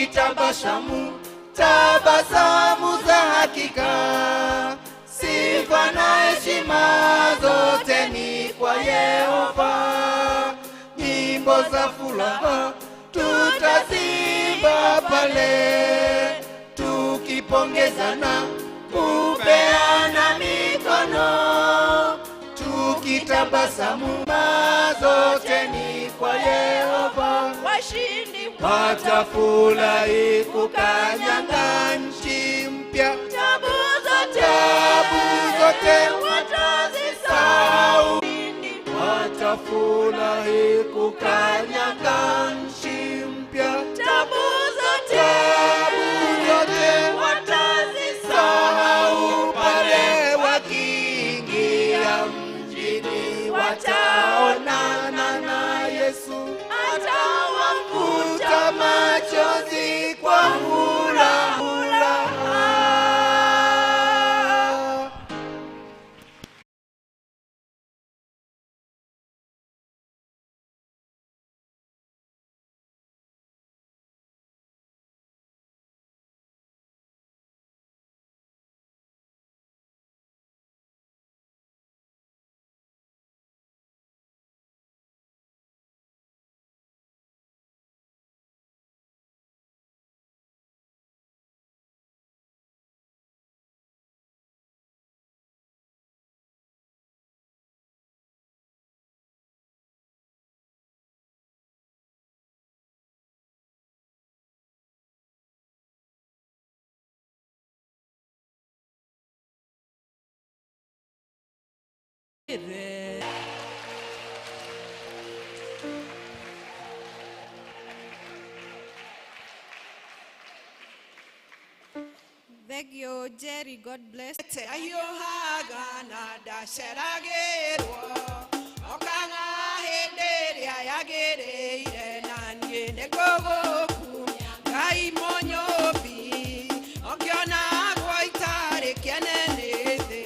Tukitabasamu tabasamu za hakika, sifa na heshima zote ni kwa Yehova. Nyimbo za furaha tutaziimba pale, tukipongezana kupeana mikono, tukitabasamu zote ni kwa Yehova. Washindi Watafurahi kukanyaga nchi mpya, tabu zote, tabu zote watazisahau. Watafurahi kukanyaga nchi mpya, Tabu zote, tabu zote watazisahau. sahau pale wakiingia mjini, wataonana na Yesu Atawafuta futa machozi kwa furaha. Thank you, Jerry. God bless. Ahiũhaga na ndaceragĩrwo okaga hĩndĩ ĩrĩa yagĩrĩire na niĩ nĩngũgũkumia Ngai mũnyũmbi ũkĩonagwo itarĩ kĩene nĩ thĩ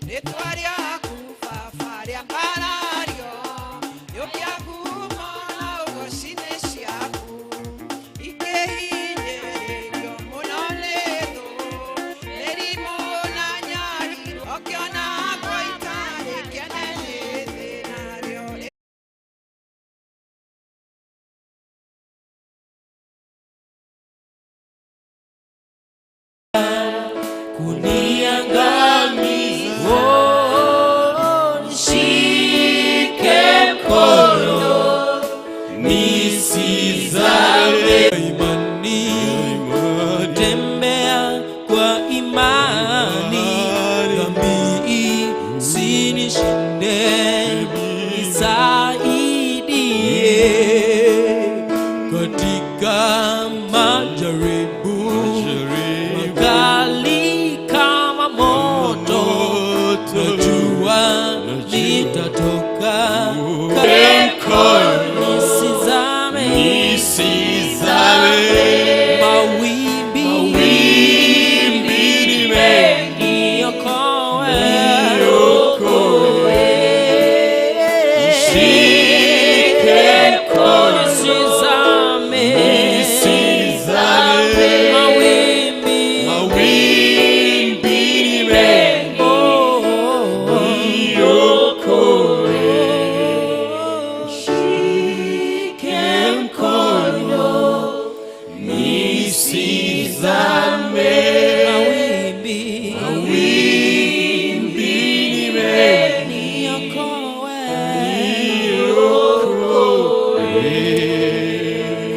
rĩtwa rĩaku baba rĩambarario yũkia ngumo na ũgoci nĩ ciaku ikĩhinyĩrĩrio mũno nĩ thũ mĩrimũ na nyariro ũkĩonagwo itarĩ kĩene nĩ thĩ narĩo. Kuniangamiza. Oh, nishike mkono nisizame. Imani, tembea kwa imani, dhambi isinishinde, nisaidie katika majaribu makali kama moto, najua nitatoka. Nisizame, mawimbi niokoe, nisizame, mawimbi, oh, Shike mkono nisizame, mawimbi, mawimbi niokoe,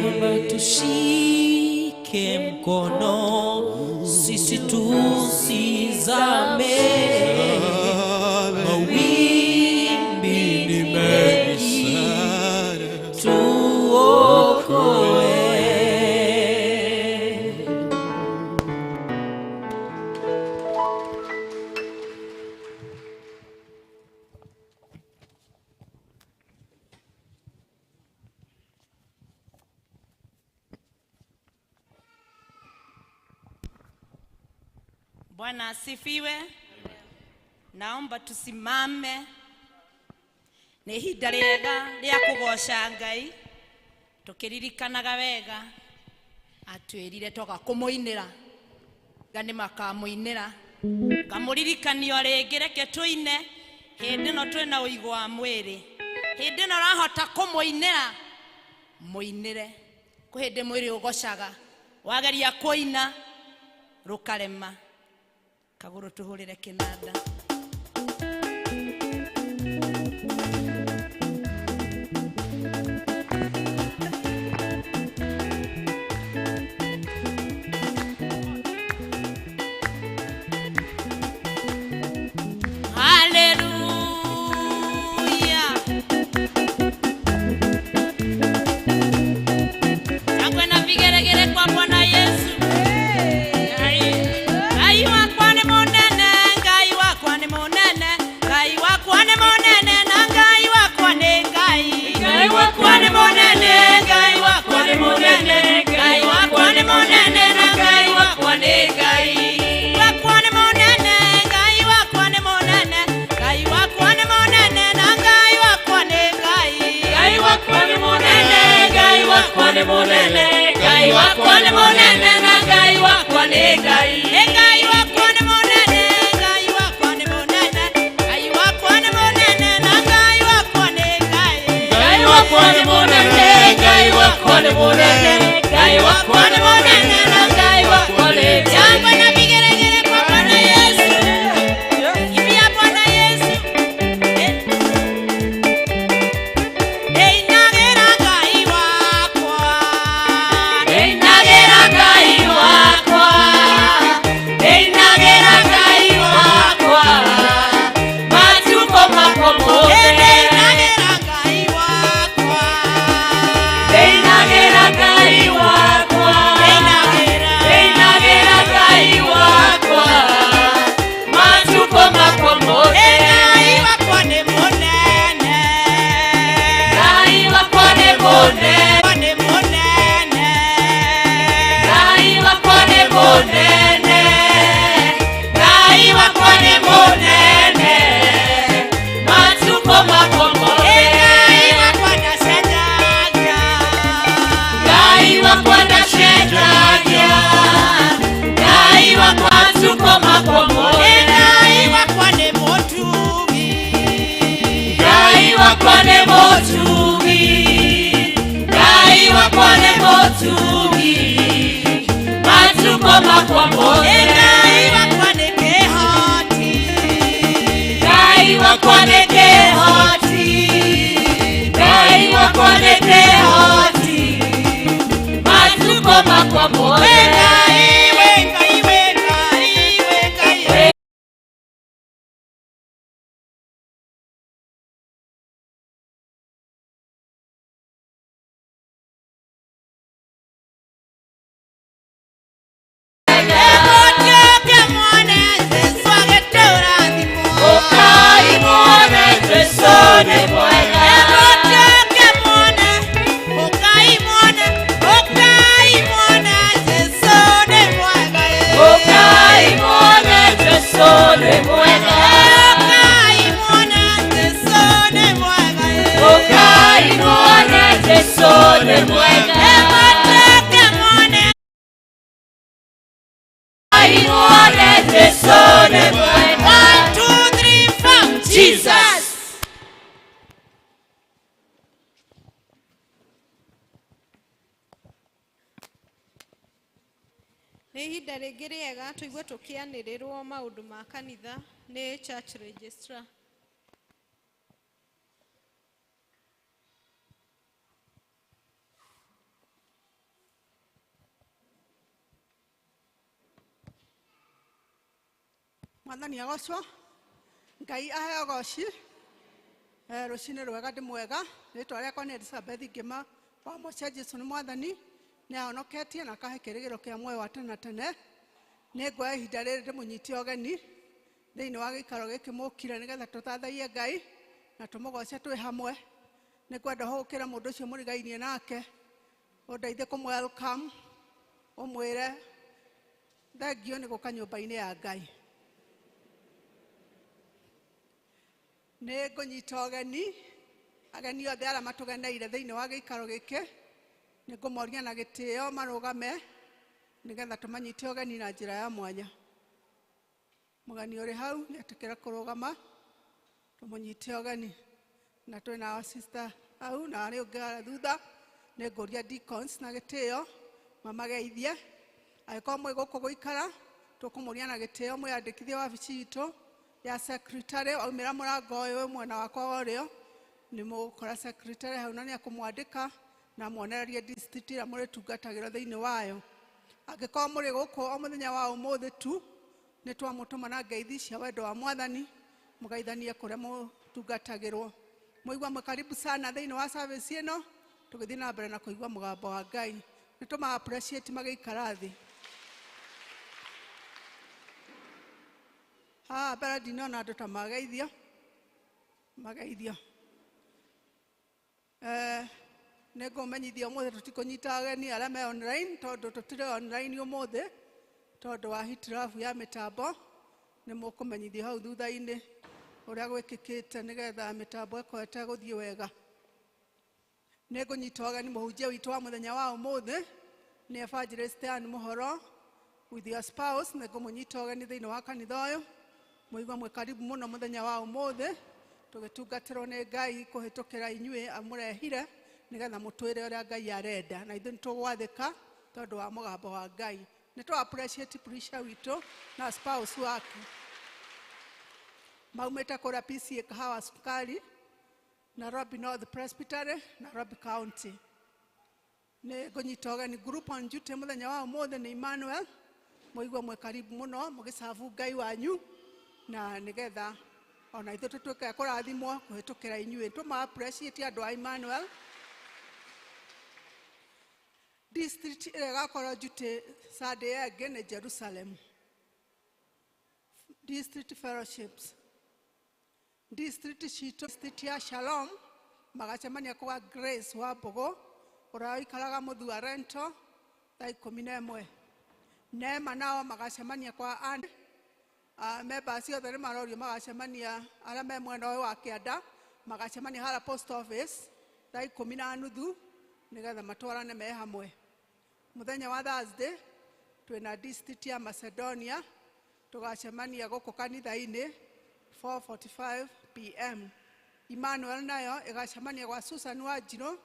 kwamba tushike mkono sisi tusizame, mawimbi ni mengi, tuokoe. Bwana asifiwe. Naomba tusimame. Nĩ ihinda rĩega rĩa kũgoca Ngai tũkĩririkanaga wega Atwĩrire toka kũmũinĩra nga nĩ makamũinĩra ngamũririkanio rĩngĩ reke tũine hĩndĩ ĩno twĩna ũigũ wa mwĩrĩ hĩndĩ ĩno ũrahota kũmũinĩra mũinĩre kwĩ hĩndĩ mwĩrĩ ũgocaga wageria kũina rũkarema kagũrũ tũhũrĩre kĩnanda. Hallelujah. Shangwe na vigelegele kwa Bwana Yesu. Ngai wakwa nĩ mũnene, Ngai wakwa nĩ mũnene, Ngai wakwa nĩ mũnene, na Ngai wakwa nĩ Ngai. Ngai wakwa nĩ mũnene, Ngai wakwa nĩ mũnene, Ngai wakwa nĩ mũnene, na Ngai wakwa nĩ Ngai. Wakwa nĩ mũnene, Ngai wakwa nĩ mũnene, Ngai wakwa nĩ mũnene, na Ngai wakwa nĩ Ngai. Ngai wakwa nĩ mũnene, Ngai wakwa nĩ mũnene, Ngai wakwa nĩ mũnene, na Ngai wakwa nĩ Ngai. Ngai wakwa nĩ mũnene, Ngai wakwa nĩ mũnene, Ngai wakwa nĩ mũnene, na Ngai wakwa nĩ Ngai. Ngai wakwa nĩ mũnene, Ngai wakwa nĩ mũnene, Ngai wakwa nĩ mũnene, na Ngai wakwa nĩ Ngai. Shangwe na vigelegele kwa Bwana Yesu. Imbia Bwana Yesu. Ndĩinagĩra Ngai wakwa. Ndĩinagĩra Ngai wakwa, ndĩinagĩra Ngai wakwa, matukũ makwa mothe. Ndĩinagĩra Ngai wakwa. Ndĩinagĩra Ngai wakwa, Ndĩinagĩra. ndĩinagĩra Ngai wakwa, matukũ makwa mothe. Ngai wakwa nĩ mũnene. Ngai wakwa nĩ mũnene, Nĩ mũnene. Ngai wakwa nĩ mũnene, Ngai wakwa nĩ mũnene, matukũ makwa mothe. Ngai wakwa ndacenjagia. Ngai wakwa ndacenjagia, Ngai wakwa matukũ makwa mothe. Ngai wakwa nĩ mũtugi. Ngai wakwa nĩ mũtugi, Ngai wakwa nĩ mũtugi, matukũ makwa mothe. Ngai wakwa nĩ kĩhoti. Ngai wakwa nĩ kĩhoti, Ngai wakwa nĩ kĩhoti, matukũ makwa mothe. Ngai we Ngai we Ngai we Ngai. Egũtuĩke muone Jesũ agĩtũrathimwo. Ũkai muone Jesũ nĩ mwega. Egũtuĩke muone, ũkai muone, ũkai muone Jesũ nĩ mwega. Ũkai muone Jesũ nĩ mwega. Ũkai muone Jesũ nĩ mwega. Ũkai muone Jesũ nĩ mwega. Egũtuĩke muone Ũkai muone Jesũ nĩ mwega. 1, 2, 3, 4. Jesus. Nĩ ihinda rĩngĩ rĩega tũigue tũkĩanĩrĩrwo maũndũ ma kanitha nĩ church registrar. Mwathani agocwo, Ngai aheo goci. Rũcinĩ rwega ndĩ mwega, rĩtwa rĩakwa nĩ Elizabeth Ngĩma wa Moce. Jesu nĩ Mwathani, nĩ ahonoketie na akahe kĩrĩgĩro kĩa muoyo wa tene na tene. Nĩ nguoya ihinda rĩrĩ ndĩmũnyitie ũgeni thĩinĩ wa gĩikaro gĩkĩ mũkire nĩgetha tũthathaiye Ngai na tũmũgoce twĩ hamwe. Nĩ ngwenda hũgũkĩre mũndũ ũcio mũrigainie nake, ũndeithie kũmũ welcome, ũmwĩre thengio nĩ gũka nyũmba-inĩ ya Ngai. Nĩ ngũnyita ũgeni ageni othe arĩa matũgeneire thĩinĩ wa gĩikaro gĩkĩ, nĩ ngũmoria na gĩtĩo marũgame. Nĩgetha tũmanyite ũgeni na njĩra ya mwanya. Mũgeni ũrĩ hau nĩetĩkĩra kũrũgama tũmũnyite ũgeni. Na twĩna our sister hau na arĩa ũngĩ harĩa thutha nĩ ngũria deacons na gĩtĩo mamageithie. Angĩkorwo mwĩ gũkũ gũikara tũkũmũria na gĩtĩo mwĩyandĩkithie wabici itũ ya secretary. Waumĩra mũrango ũyũ wĩ mwena wakwa wa ũrĩo nĩ mũgũkora secretary hau na nĩ akũmwandĩka na muonererie district ĩrĩa mũrĩtungatagĩrwo thĩinĩ wayo. Angĩkorwo mũrĩ gũkũ o mũthenya wa ũmũthĩ tu nĩ twamũtũma na ngeithi cia wendo wa Mwathani mũgeithanie kũrĩa mũtungatagĩrwo. Mũigua mwĩ karibu sana thĩinĩ wa service ĩno tũgĩthiĩ na mbere na kũigua mũgambo wa Ngai. Nĩ tũma appreciate magĩikara thĩ. Haha mbere ndinona andũ ta mageithio mageithio. Nĩ ngũmenyithia ũmũthĩ tũtikũnyita ageni arĩa me online tondũ tũtirĩ online ũmũthĩ tondũ wa hitilafu ya mĩtambo. Nĩ mũkũmenyithio hau thutha-inĩ ũrĩa gwĩkĩkĩte nĩgetha mĩtambo ĩkorwo ĩtegũthiĩ wega. Nĩ ngũnyita ũgeni mũhunjia witũ wa mũthenya wa ũmũthĩ nĩ Evangelist Ann Mũhoro with your spouse. Nĩ ngũmũnyita ũgeni thĩinĩ wa kanitha ũyũ. Mũigua mwĩ karibu mũno mũthenya wa ũmũthĩ tũgĩtungatĩrwo nĩ Ngai kũhĩtũkĩra inyuĩ amũrehire nĩgetha mũtwĩre ũrĩa Ngai arenda na ithuĩ nĩtũgwathĩka tondũ wa mũgambo wa Ngai. Nĩ tũ appreciate preacher witũ na spouse wake maumĩte kũrĩa PCA Kahawa Sukari, Nairobi North Presbytery, Nairobi County. Nĩ ngũnyita ũgeni group on duty mũthenya wa ũmũthĩ nĩ Emmanuel. Mũigua mwĩ karibu mũno mũgĩcabu Ngai wanyu na nĩgetha ona ithuĩ tũtuĩke kũrathimwo kũhĩtũkĩra inyuĩ. Tũma appreciate andũ a Emmanuel. District ĩrĩa ĩgakorwo duty Sunday ĩngĩ nĩ Jerusalem. District fellowships. District citũ, district ya Shalom magacemania kwa Grace wa Mbogo ũrĩa ũikaraga Mũthua Rento thaa 11. Neema nao magacemania kwa Ann. Members othe nĩ marorio magacemania arĩa me mwena ũyũ wa kĩanda magacemania harĩa post office thaa 10:30 nĩgetha matwarane me hamwe. Mũthenya wa Thursday twĩna district ya Macedonia tũgacemania gũkũ kanitha-inĩ 4:45 pm. Emmanuel nayo ĩgacemania gwa Susan Wanjirũ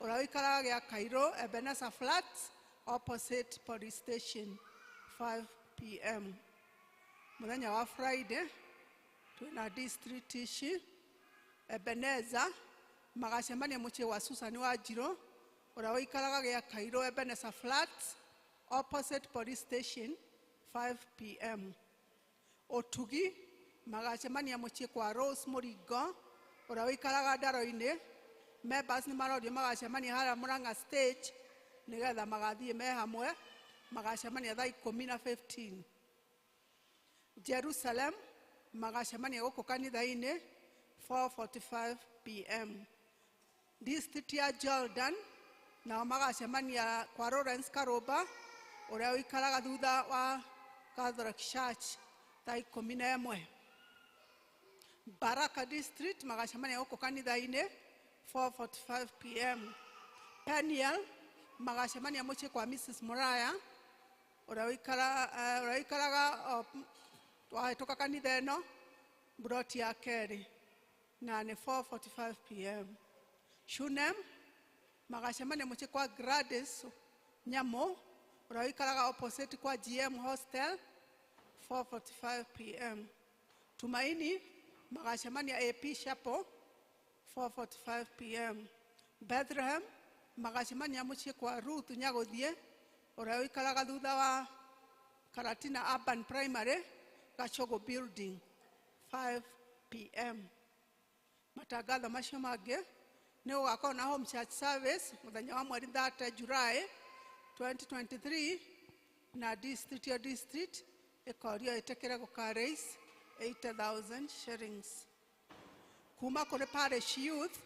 ũrĩa ũikaraga gĩa Cairo Ebenezer Flats opposite police station 5 pm. Mũthenya wa Friday twĩna district ici Ebenezer magacemania mũciĩ wa Susan Wanjirũ ũrĩa ũikaraga gĩa Cairo Ebenezer Flats opposite police station 5 pm. Ũtugi magacemania mũciĩ kwa Rose Mũringo ũrĩa ũikaraga Ndaro-inĩ. Members nĩ marorio magacemania harĩa Murang'a stage nĩgetha magathiĩ me hamwe magacemania thaa 10:15. Jerusalem magacemania gũkũ kanitha-inĩ 4:45 pm. District ya Jordan nao magacemania kwa Lawrence Karũmba ũrĩa ũikaraga thutha wa Catholic Church thaa 11. Baraka District magacemania gũkũ kanitha-inĩ 4:45 pm. Peniel magacemania mũciĩ kwa Mrs. Muraya ũrĩa ũikaraga wahĩtũka kanitha ĩno mburoti ya kerĩ na nĩ 4:45 pm. Shunem magacemania mũciĩ kwa Gladys Nyamũ ũrĩa ũikaraga opposite kwa GM Hostel 4:45 pm. Tumaini magacemania AP Chapel 4:45 pm. Bethlehem magacemania mũciĩ kwa Ruth Nyagũthiĩ ũrĩa ũikaraga thutha wa Karatina Urban Primary Gachogo Building 5 pm. Matangatho macio mangĩ nĩ gũgakorwo na home church service mũthenya wa mweri 30 July 2023 na district ya district ĩkorio ĩtĩkĩre gũka raise 80,000 shillings. Kuma kũrĩ parish youth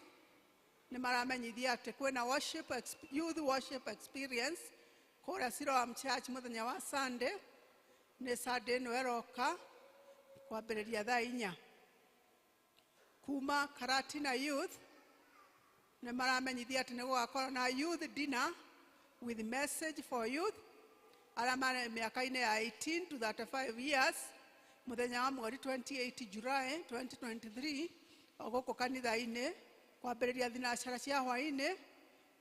nĩ maramenyithia atĩ kwĩna worship youth worship experience kũrĩa Siloam Church mũthenya wa Sunday nĩ Sunday ĩno ĩroka kwambĩrĩria thaa 4. Kuma Karatina Youth nĩ maramenyithia atĩ nĩ gũgakorwo na youth dinner with message for youth Arĩa marĩ mĩaka-inĩ ya 18 to 35 years mũthenya wa mweri 28 July 2023 o gũkũ kanitha-inĩ kwambĩrĩria thinacara cia hwaĩ-inĩ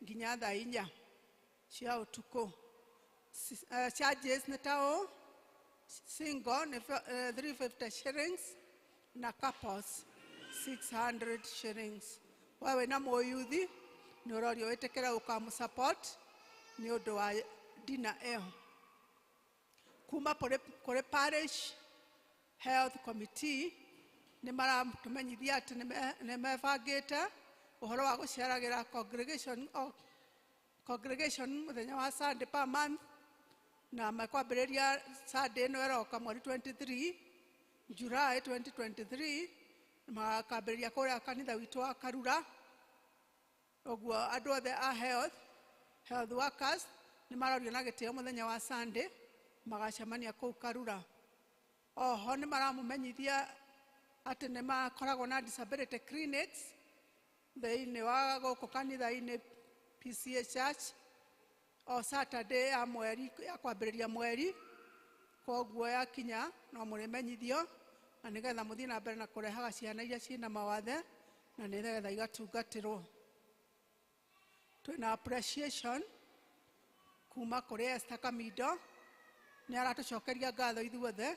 nginya thaa 4 cia ũtukũ. Charges nĩ ta ũũ: single nĩ 350 shillings na couples 600 shillings. We wĩna mũyuthi nĩ ũrorio wĩtĩkĩre ũkamũ-support nĩ ũndũ wa dina ĩyo. Kuma kũrĩ parish health committee nĩ maratũmenyithia atĩ nĩ mebangĩte ũhoro wa gũceragĩra congregation, o congregation mũthenya wa Sunday per month, na mekwambĩrĩria Sunday ĩno ĩroka mweri 23 July 2023, makambĩrĩria kũrĩa kanitha witũ wa Karura. Ũguo andũ othe a health workers nĩ marorio na gĩtĩo mũthenya wa Sunday magacemania kũu Karura. Oho nĩ maramũmenyithia atĩ nĩ makoragwo na disability clinics thĩinĩ wa gũkũ kanitha-inĩ PCA Church o Saturday ya mweri ya kwambĩrĩria mweri. Koguo yakinya no mũrĩmenyithio na nĩgetha mũthiĩ na mbere na kũrehaga ciana iria ciĩna mawathe na nĩgetha igatungatĩrwo. Twĩna appreciation kuma kũrĩ Esther Kamindo, nĩ aratũcokeria ngatho ithuothe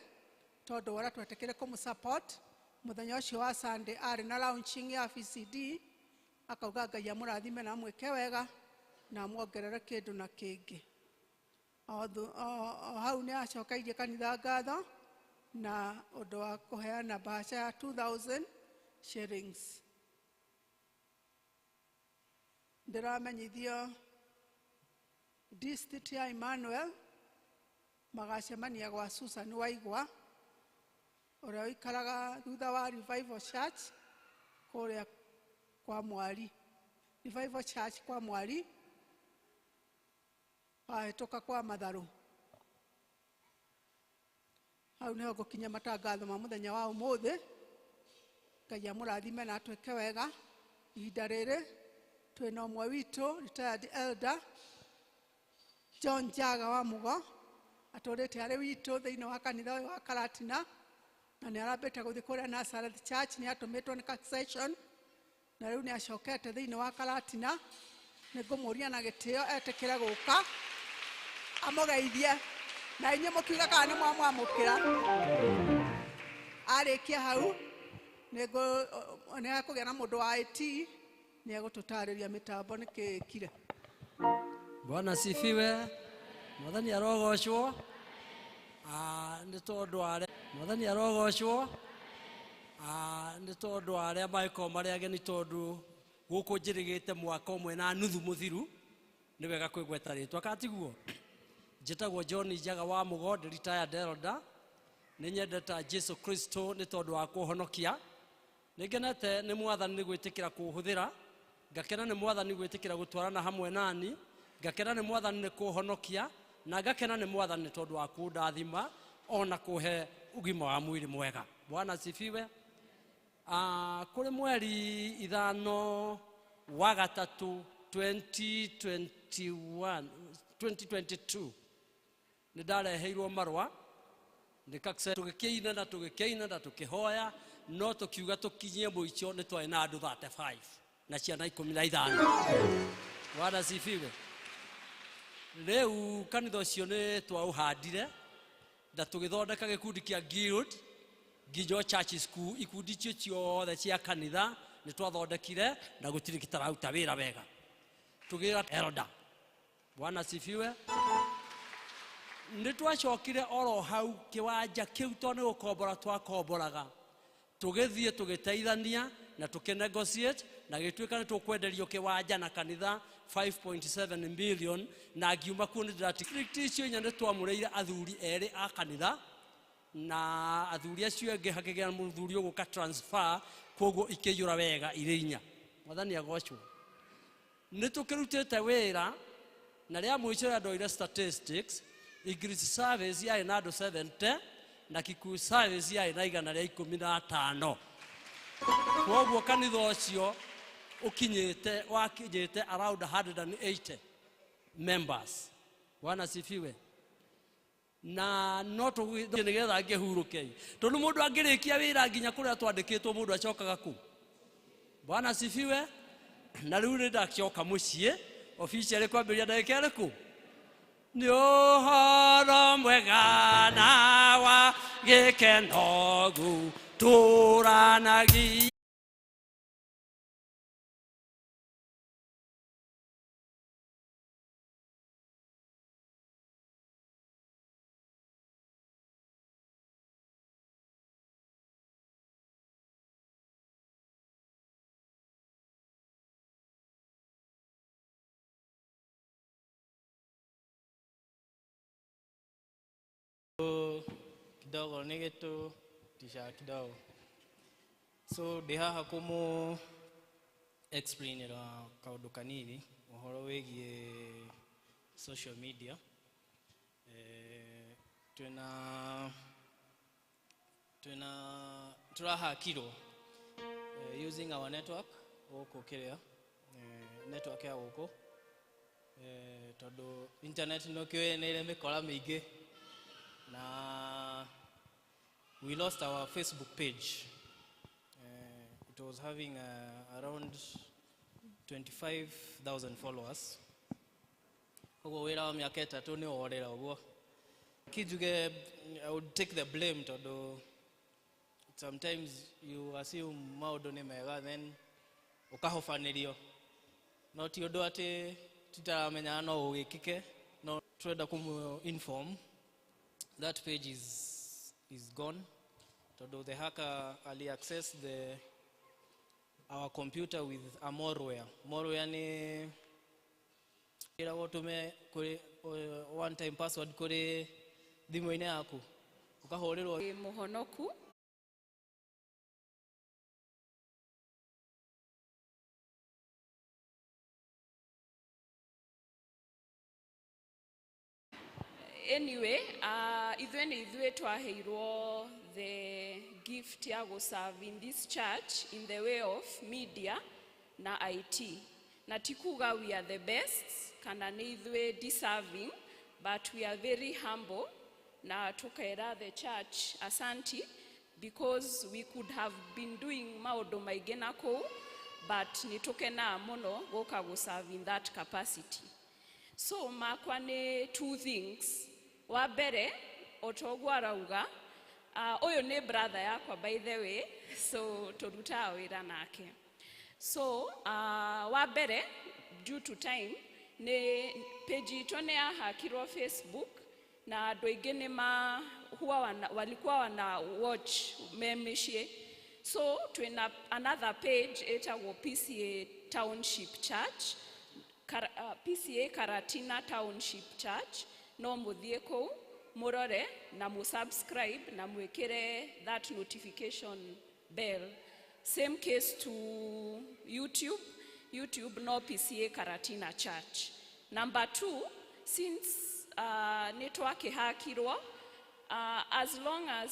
tondũ wa ũrĩa twetĩkĩre kũmũ-support mũthenya ũcio wa Sunday arĩ na launching ya VCD. Akauga Ngai amũrathime na amwĩke wega na amuongerere kĩndũ na kĩngĩ. O hau nĩ acokeirie kanitha ngatho na ũndũ wa kũheana bahasha ya 2000 shillings. Ndĩramenyithio district ya Emmanuel magacemania gwa Susan Waigwa ũrĩa ũikaraga thutha wa Revival Church kũrĩa kwa Mwari, Revival Church kwa Mwari, wahĩtũka kwa Matharũ. Hau nĩho ngũkinya matangatho ma mũthenya wa ũmũthĩ. Ngai amũrathime na atwĩke wega. Ihinda rĩrĩ twĩna ũmwe witũ, retired elder John Njaga wa Mugo, atũrĩte arĩ witũ thĩinĩ wa kanitha ũyũ wa Karatina, na nĩ arambĩte gũthiĩ kũrĩa Nazareth Church, nĩ atũmĩtwo nĩ succession na rĩu nĩ acokete thĩinĩ wa Karatina. Nĩ ngũmũria na gĩtĩo etĩkĩre gũka amũgeithie na inyuĩ mũkiuga kana nĩ mwamwamũkĩra. Arĩkia hau nĩ ekũgĩa na mũndũ wa IT, nĩ egũtũtarĩria mĩtambo nĩ kĩ ĩkire. Bwana sifiwe. Mwathani arogocwo. Nĩ tondũ arĩa Mwathani arogocwo. Nĩ tondũ arĩa mangĩkorwo marĩ ageni, tondũ gũkũ njĩrĩgĩte mwaka ũmwe na nuthu mũthiru, nĩ wega kwĩgweta rĩtwa katiguo. Njĩtagwo John Njaga wa Mũgo, ndĩ retired elder. Nĩ nyendete Jesu Kristo nĩ tondũ wa kũhonokia. Nĩ ngenete nĩ Mwathani nĩ gwĩtĩkĩra kũhũthĩra, ngakena nĩ Mwathani gwĩtĩkĩra gũtwarana hamwe nani, ngakena nĩ Mwathani nĩ kũhonokia, na ngakena nĩ Mwathani nĩ tondũ wa kũndathima ona kũhe ũgima wa mwĩrĩ mwega. Bwana sifiwe. Kũrĩ mweri 5 wa 3 2021 2022 nĩ ndareheirwo marũa tũgĩkĩina na tũgĩkĩina na tũkĩhoya, no tũkiuga tũkinyie mũico nĩ twarĩ na andũ 35 na ciana 15. Bwana sifiwe. Rĩu kanitha ũcio nĩ twaũhandire na tũgĩthondeka gĩkundi kĩa guild nginya church school, ikundi icio ciothe cia kanitha nĩ twathondekire na gũtirĩ gĩtararuta wĩra wega. Tũgĩra elder. Bwana sifiwe. Nĩ twacokire oro hau kĩwanja kĩu tondũ nĩ gũkombora twakomboraga, tũgĩthiĩ tũgĩteithania na tũkĩnegotiate na gĩtuĩka nĩ tũkwenderio kĩwanja na kanitha 5.7 million, na ngiuma kuo nĩ ndĩrati icio inya nĩ twamũrĩire athuri erĩ a kanitha, na athuri acio angĩ hakĩgĩa mũthuri ũgũka transfer, koguo ikĩiyũra wega irĩ inya. Mwathani agocwo. Nĩ tũkĩrutĩte wĩra na rĩa mũico rĩa ndoire statistics, English service yarĩ na andũ 70 na Kikuyu service yarĩ na 115. Koguo kanitha ũcio ũkinyĩte wakinyĩte around 180 members. Bwana sifiwe. Na no tũgĩ nĩgetha ngĩhurũke, tondũ mũndũ angĩrĩkia wĩra nginya kũrĩa twandĩkĩtwo, mũndũ acokaga kũ. Bwana asifiwe. Na rĩu nĩ ndakĩoka mũciĩ officially kwambĩrĩria ndagĩka ĩrĩkũ? Nĩ ũhoro mwega na wa gĩkeno gũtũranagia. Kidogo nĩ gĩtũtisha kidogo, so ndĩ haha kũmũ explainĩra kaũndũ kanini ũhoro wĩgiĩ social media. Twĩna tũrahakirwo using our network gũkũ kĩrĩa network ya gũkũ, tondũ internet no kĩũĩ nĩ ĩrĩ mĩkora mĩingĩ, na we lost our Facebook page. It was having around 25,000 followers. Koguo wĩra wa mĩaka 3 nĩ worĩra ũguo. Kijuge, I would take the blame tondũ sometimes you assume maũndũ nĩ mega, then ũkahobanĩrio. No ti ũndũ atĩ tũtaramenyaga no ũgĩkĩke, no twenda kũmũ inform that page is gone tondũ the hacker ali access the our computer with a malware. Malware nĩ ĩragwo ũtũme kũrĩ one time password kũrĩ thimũ-inĩ yaku, ũkahũrĩrwo. Mũhonoku. Anyway, ithuĩ nĩ ithuĩ twaheirwo the gift ya gũserve in this church in the way of media na IT. Na ti kuga we are the best kana nĩ ithuĩ deserving, but we are very humble na tukera the church asanti, because we could have been doing maũndũ maingĩ na kũu, but nĩ tũkenaga mũno gũka gũserve in that capacity. So makwa nĩ two things. Wa mbere, o ta ũguo arauga, ũyũ nĩ brother yakwa, by the way, so tũrutaga wĩra nake. So wa mbere, due to time, nĩ page itũ nĩ yahakirwo Facebook, na andũ aingĩ nĩ ma huwa walikuwa wana watch me mĩciĩ. So twĩna another page ĩtagwo PCA Township Church, PCA Karatina Township Church. No mũthiĩ kũu mũrore na mũsubscribe na mwĩkĩre that notification bell. Same case to YouTube. YouTube no PCA Karatina Church. Number two, since nĩ twakĩhakirwo, as long as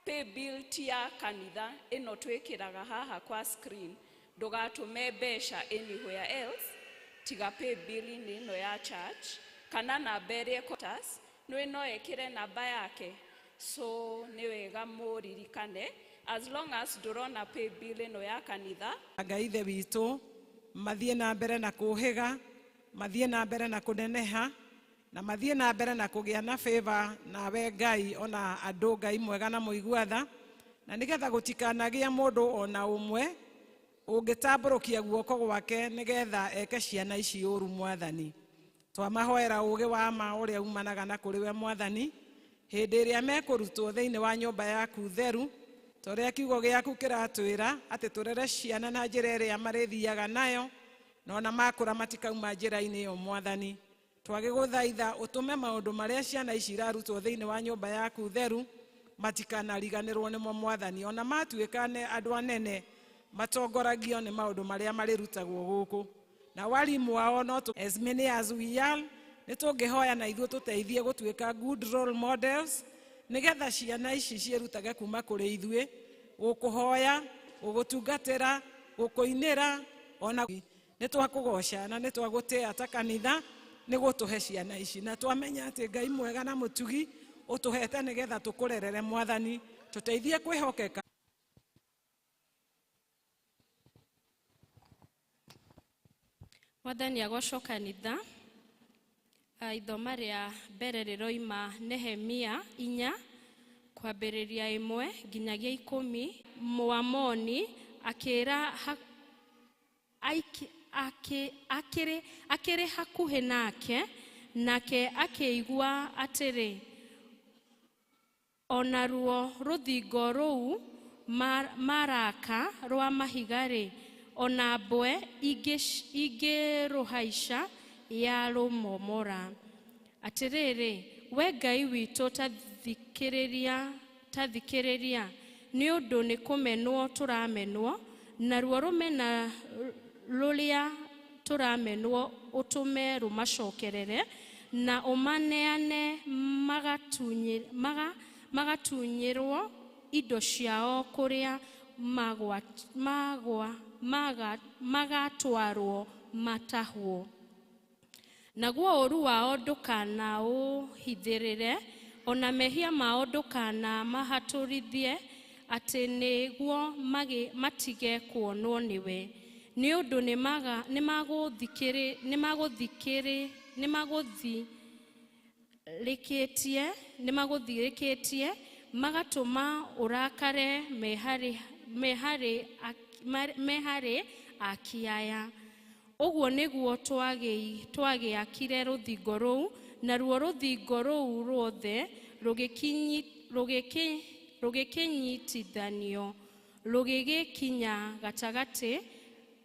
pay bill ti ya kanitha ĩno twĩkĩraga haha kwa screen, ndũgatũme mbeca anywhere else tiga pay bill-inĩ ĩno ya church kana namba ĩrĩa ĩkotas nĩ no ĩkĩre namba yake. So nĩ wega mũririkane, as long as ndũrona pay bill ĩno ya kanitha. Ngai ithe witũ, mathiĩ na mbere na kũhĩga, mathiĩ na mbere na kũneneha, na mathiĩ na mbere na kũgĩa na favor nawe Ngai, ona andũ, Ngai mwega na mũigua tha, na nĩgetha gũtikanagĩe mũndũ ona ũmwe ũngĩtambũrũkia guoko gwake nĩgetha eke ciana ici ũru. Mwathani, twamahoera ũũgĩ wa ma ũrĩa umanaga na kũrĩ we, Mwathani, hĩndĩ ĩrĩa mekũrutwo thĩinĩ wa nyũmba yaku theru, ta ũrĩa kiugo gĩaku kĩratwĩra atĩ tũrere ciana na njĩra ĩrĩa marĩthiaga nayo, na ona makũra matikauma njĩra-inĩ ĩyo. Mwathani, twagĩgũthaitha ũtũme maũndũ marĩa ciana ici irarutwo thĩinĩ wa nyũmba yaku theru matikanariganĩrwo nĩmo, Mwathani, ona matuĩka nĩ andũ anene, matongoragio nĩ maũndũ marĩa marĩrutagwo gũkũ na warimu ao. No as many as we are, nĩ tũngĩhoya na ithuĩ tũteithie gũtuĩka good role models, nĩgetha ciana ici ciĩrutage kuma kũrĩ ithuĩ gũkũhoya, gũgũtungatĩra, gũkũinĩra. Ona nĩ twakũgoca na nĩ twagũtĩa ta kanitha. Nĩ gũtũhe ciana ici na twamenya atĩ Ngai mwega na mũtugi ũtũhete nĩgetha tũkũrerere Mwathani, tũteithie kwĩhokeka. Mwathani agocwo kanitha. Ithoma rĩa mbere rĩroima Nehemia 4 kwambĩrĩria 1 nginyagia 10. Mũamoni akĩra akĩrĩ hakuhĩ nake, nake akĩigua atĩrĩ, onaruo rũthingo rũu maraka rwa mahiga-rĩ, ona mbwe ingĩrũhaica ya rũmomora. Atĩrĩrĩ, we Ngai witũ, ta thikĩrĩria, nĩ ũndũ nĩ kũmenwo tũramenwo, naruo rũmena rũrĩa tũramenwo ũtũme rũmacokerere, na ũmaneane magatunyĩrwo indo ciao kũrĩa magatwarwo matahwo. Naguo ũru wao ndũkanaũhithĩrĩre, ona mehia mao ndũkanamahatũrithie, atĩ nĩguo matige kuonwo nĩwe. Nĩ ũndũ nĩmagũthirĩkĩtie magatũma ũrakare meharĩ akiaya. Ũguo nĩguo twagĩakire rũthingo rũu, naruo rũthingo rũu ruothe rũgĩkĩnyitithanio, rũgĩgĩkinya gatagatĩ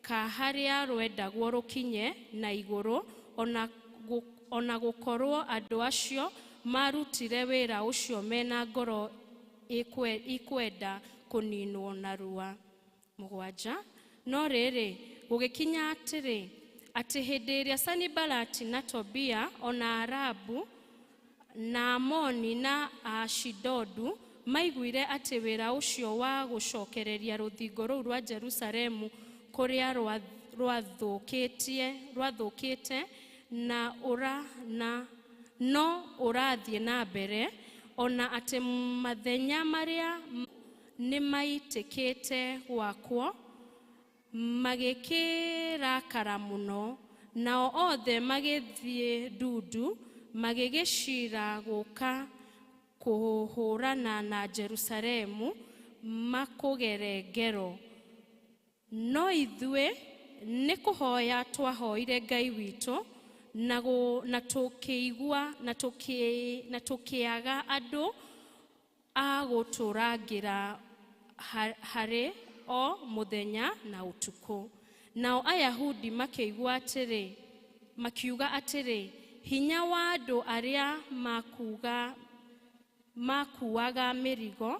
ka harĩa rwendagwo rũkinye na igũrũ, ona gũkorwo andũ acio marutire wĩra ũcio mena ngoro ikwenda kũninwo narua. 7. No rĩrĩ, gũgĩkinya atĩrĩ, atĩ hĩndĩ ĩrĩa Sanibalati na Tobia ona Arabu na Amoni na Ashidodu maiguire atĩ wĩra ũcio wa gũcokereria rũthingo rũu rwa Jerusalemu kũrĩa rwathũkĩte na no ũrathiĩ na mbere, ona atĩ mathenya marĩa nĩmaitĩkĩte gwakwo, magĩkĩrakara mũno, nao othe magĩthiĩ ndundu, magĩgĩcira gũka kũhũrana na Jerusalemu makũgere ngero. No ithuĩ nĩ kũhoya twahoire Ngai witũ, na tũkĩigua na tũkĩaga andũ a gũtũrangĩra harĩ o mũthenya na ũtukũ. Nao Ayahudi makiuga atĩrĩ, hinya wa andũ arĩa makuaga mĩrigo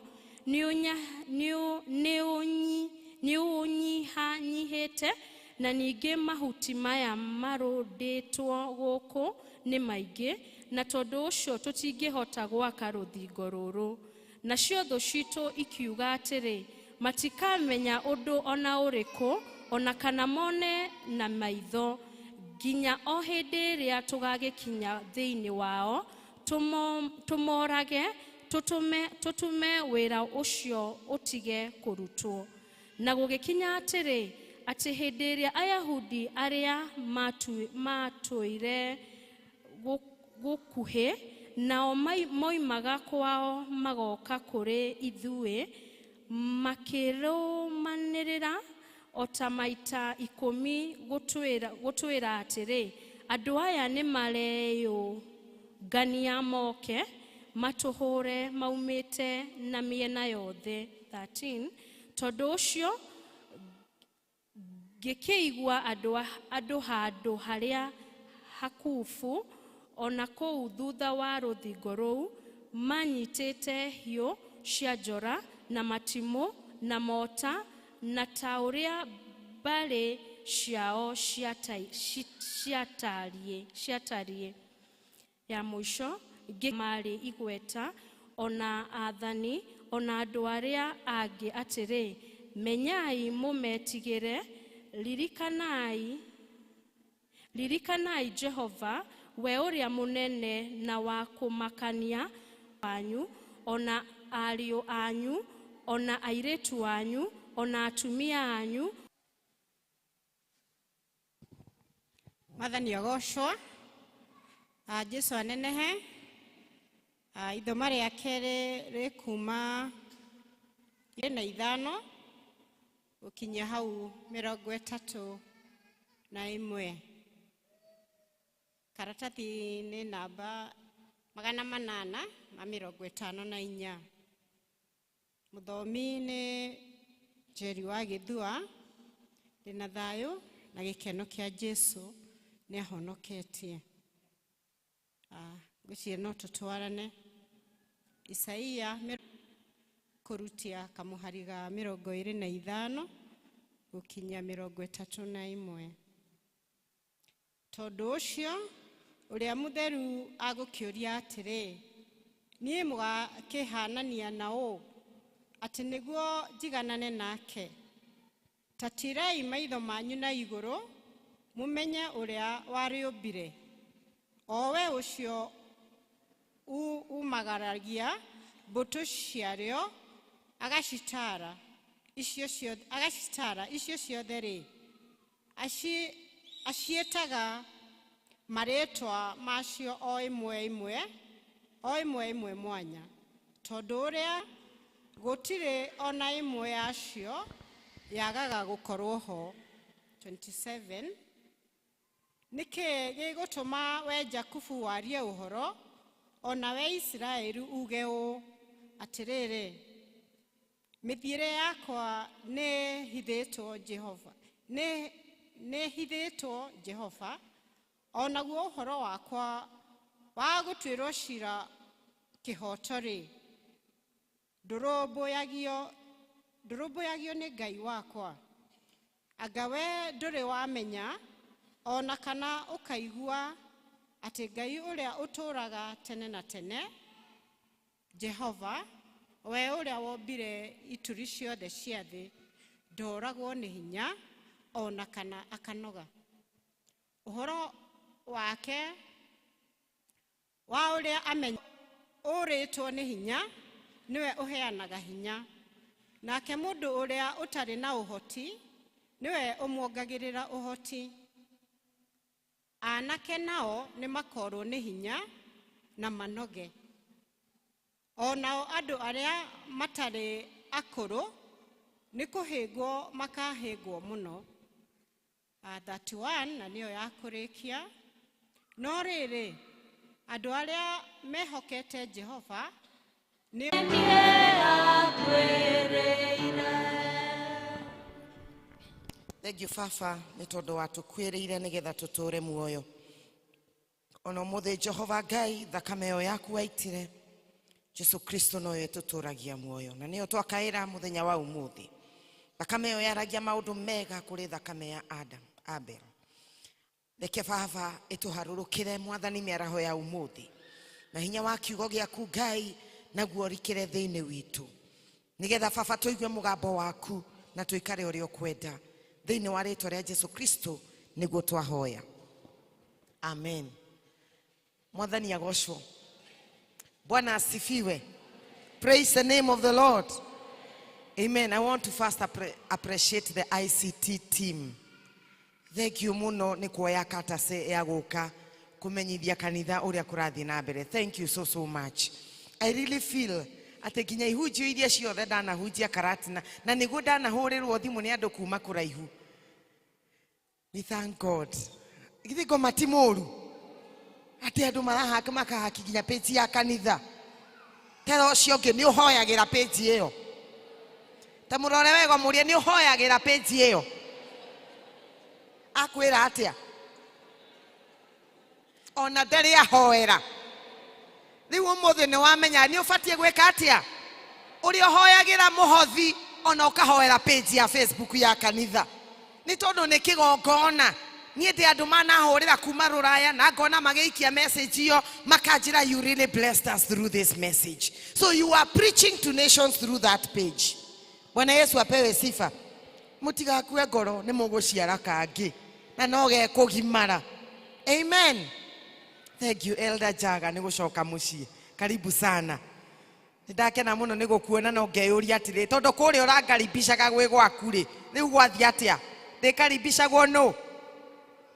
nĩ ũnyihanyihĩte, na ningĩ mahuti maya marũndĩtwo gũkũ nĩ maingĩ, na tondũ ũcio tũtingĩhota gwaka rũthingo rũrũ. Nacio thũ citũ ikiuga atĩrĩ, matikamenya ũndũ ona ũrĩkũ, ona kana mone na maitho, nginya o hĩndĩ ĩrĩa tũgagĩkinya thĩinĩ wao, tũmorage, tũtũme wĩra ũcio ũtige kũrutwo. Na gũgĩkinya atĩrĩ, atĩ hĩndĩ ĩrĩa Ayahudi arĩa matũire gũkuhĩ nao moimaga kwao magoka kũrĩ ithuĩ, makĩrũmanĩrĩra o ta maita 10 gũtwĩra atĩrĩ, andũ aya nĩmareyũngania moke matũhũre maumĩte na mĩena yothe. 13. Tondũ ũcio ngĩkĩigua andũ handũ harĩa hakubu, ona kũu thutha wa rũthingo rũu, manyitĩte hiũ cia njora na matimũ na mota, na ta ũrĩa mbarĩ ciao ciatariĩ. Ya mũico marĩ igweta ona athani ona andũ arĩa angĩ atĩrĩ, menyai mũmetigĩre, ririkanai Jehova We ũrĩa mũnene na wa kũmakania wanyu, ona ariũ anyu, ona airĩtu anyu, ona atumia anyu. Mwathani agocwo. Jesu anenehe. Ithoma rĩa kerĩ rĩ kuma 25 gũkinyia hau 31. Karatathi nĩ namba 854. Mũthomi nĩ Njeri wa Gĩthua. Ndĩna thayũ na gĩkeno kĩa Jesu nĩ ahonoketie. Ngwĩciria no tũtwarane. Isaia kũrutia kamũhari ga 25 gũkinyia 31. Tondũ ũcio ũrĩa mũtheru agũkĩũria atĩrĩ, niĩ mũgakĩhanania na ũ atĩ nĩguo njiganane nake? Ta tirai maitho manyu na igũrũ mũmenye ũrĩa warĩũmbire, o we ũcio umagaragia mbũtũ ciarĩo agacitara icio ciothe, agacitara icio ciothe rĩ, aciĩtaga marĩtwa macio o ĩmwe ĩmwe, o ĩmwe ĩmwe mwanya, tondũ ũrĩa gũtirĩ ona ĩmwe yacio yagaga gũkorwo ho. 27. Nĩkĩ gĩgũtũma we Jakubu warie ũhoro, ona we Isiraeli uge ũũ, atĩrĩrĩ, mĩthiĩre yakwa nĩ hithĩtwo Jehova, nĩ hithĩtwo Jehova, onaguo ũhoro wakwa wa gũtuĩrwo cira kĩhooto rĩ, ndũrũmbũyagio nĩ Ngai wakwa. Anga we ndũrĩ wamenya, ona kana ũkaigua atĩ Ngai ũrĩa ũtũũraga tene na tene, Jehova, we ũrĩa wombire ituri ciothe cia thĩ, ndoragwo nĩ hinya ona kana akanoga. Ũhoro wake wa ũrĩa amenya ũrĩtwo nĩ hinya, nĩwe ũheanaga hinya, nake mũndũ ũrĩa ũtarĩ na ũhoti nĩwe ũmuongagĩrĩra ũhoti. Anake nao nĩ makorwo nĩ hinya na manoge, o nao andũ arĩa matarĩ akũrũ nĩ kũhĩngwo makahĩngwo mũno. 31 na nĩyo ya kũrĩkia. No rĩrĩ, andũ arĩa mehokete Jehova nĩ Thank you Baba nĩ tondũ watũkuĩrĩire nĩgetha tũtũũre muoyo. Ona ũmũthĩ Jehova Ngai, thakame ĩyo yaku waitire Jesu Kristo noyo ĩtũtũragia muoyo, na nĩyo twakaĩra mũthenya wa ũmũthĩ. Thakame ĩyo yaragia maũndũ mega kũrĩ thakame ya Adam Abel. Reke Baba ĩtũharũrũkĩre Mwathani mĩaraho ya ũmũthĩ, na hinya wa kiugo gĩaku Ngai naguo ũrikĩre thĩinĩ witũ, nĩgetha Baba tũigue mũgambo waku na tũikare ũrĩa ũkwenda. Thĩinĩ wa rĩtwa rĩa Jesu Kristo nĩguo twahoya, amen. Mwathani agocwo. Bwana asifiwe. Praise the name of the Lord. Amen. I want to first appreciate the ICT team. Thank you muno nĩ kuoya katase ya gũka kũmenyithia kanitha ũrĩa kũrathiĩ na mbere. Thank you so so much. I really feel atĩ nginya ihunjio iria ciothe ndanahunjia Karatina, na nĩguo ndanahũrĩrwo thimũ nĩ andũ kuma kũraihu. We thank God. Githĩ ngoma ti mũru atĩ andũ marahaka makahaki nginya page ya kanitha. Tera ũcio ũngĩ nĩ ũhoyagĩra page ĩyo. Ta mũrore wega mũrie nĩ ũhoyagĩra page ĩyo. Akwĩra atĩa? Ona ndarĩ ahoera. Rĩu ũmũthĩ nĩ wamenya nĩ ũbatiĩ gwĩka atĩa? Ũrĩa ũhoyagĩra mũhothi ona ũkahoera page ya Facebook ya kanitha. Nĩ tondũ nĩ kĩgongona. Niĩ ndĩ andũ manahũrĩra kuma rũraya na ngona magĩikia message ĩyo makanjĩra, you really blessed us through this message. So you are preaching to nations through that page. Bwana Yesu apewe sifa. Mũtigakue ngoro nĩ mũgũciara kangĩ na no gekũgimara. Amen. Thank you Elder Jaga nĩ gũcoka mũciĩ. Karibu sana. Nĩ ndakena mũno nĩ gũkuona no ngeyũria atĩrĩ tondũ kũrĩa ũrangaribicaga gwĩ gwaku rĩ rĩu gwathiĩ atĩa ndĩkaribicagwo nũ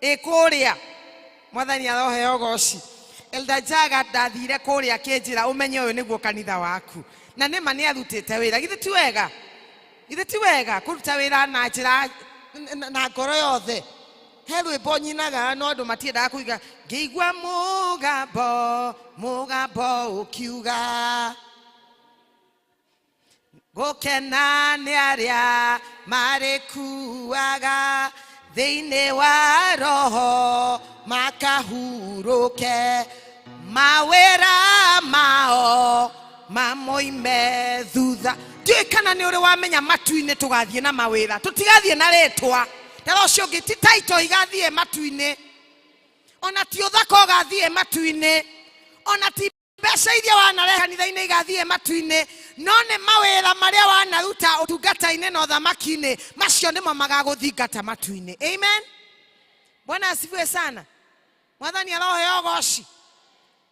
ĩ kũrĩa mwathani aroheo goci. Elder Jaga ndathire kũrĩa akĩnjĩra ũmenye ũyũ nĩguo kanitha waku na nĩma nĩ arutĩte wĩra githĩ ti wega githĩ ti wega kũruta wĩra na njĩra na ngoro yothe he rwĩmbo nyinaga no andũ matiendaga kũiga ngĩigua mũgambo mũgambo ũkiuga gũkena nĩ arĩa marĩkuaga thĩinĩ wa roho makahurũke mawĩra mao mamoime thutha ndiũĩ kana nĩ ũrĩ wamenya matu-inĩ tũgathiĩ na mawĩra tũtigathiĩ na rĩtwa tara ũcio ũngĩ ti taito igathiĩ matu-inĩ ona ti ũthaka ũgathiĩ matu-inĩ ona ti mbeca iria wanarehe kanitha-inĩ igathiĩ matu-inĩ no nĩ mawĩra marĩa wanaruta ũtungata-inĩ na ũthamaki-inĩ macio nĩmo magagũthingata matu-inĩ. Amen. Bwana asifiwe sana. Mwathani aroheo ũgoci.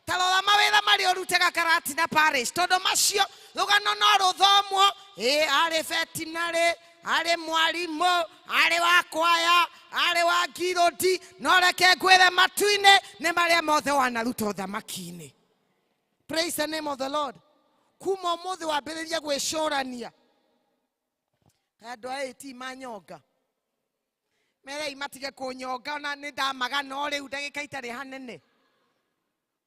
Ta rora mawĩra marĩa ũrutaga Karatina Parish tondũ macio rũgano no rũthomwo ĩ arĩ veterinary arĩ mwarimũ arĩ wa kwaya arĩ wa ngirũndi no reke ngwĩre matu-inĩ nĩ marĩa mothe wanaruta ũthamaki-inĩ. Praise the name of the Lord. Kuma ũmũthĩ wambĩrĩrie gwĩcũrania andũ a AT manyonga merei matige kũnyonga ona nĩ ndamaga no rĩu ndagĩka itarĩ hanene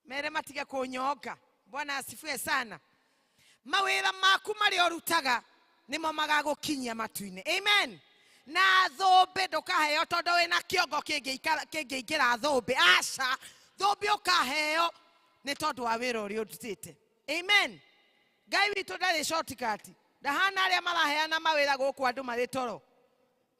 mere matige kũnyonga. Bwana asifiwe sana. Mawĩra maku marĩa ũrutaga nĩmo magagũkinyia matu-inĩ. Amen. Na thũmbĩ ndũkaheo tondũ wĩna kĩongo kĩngĩingĩra thũmbĩ aca thũmbĩ ũkaheo nĩ tondũ wa wĩra ũrĩa ũrutĩte. Amen. Ngai witũ ndarĩ shortcut ndahana arĩa maraheana mawĩra gũkũ andũ marĩ toro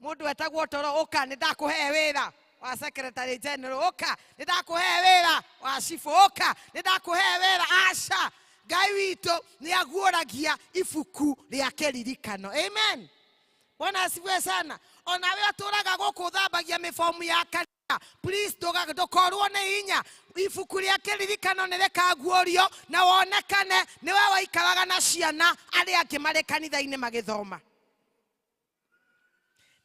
mũndũ etagwo toro ũka nĩ ndakũhe wĩra wa secretary general ũka nĩ ndakũhe wĩra wa cibũ ũka nĩ ndakũhe wĩra aca Ngai witũ nĩ aguũragia ibuku rĩa kĩririkano. Amen. Bwana asifiwe sana. Onawe ũtũraga gũkũ ũthambagia mĩbomu ya kanitha please ndũkorwo nĩ hinya ibuku rĩa kĩririkano nĩ rĩkaguũrio na wonekane nĩwe waikaraga na ciana arĩa angĩ marĩ kanitha-inĩ magĩthoma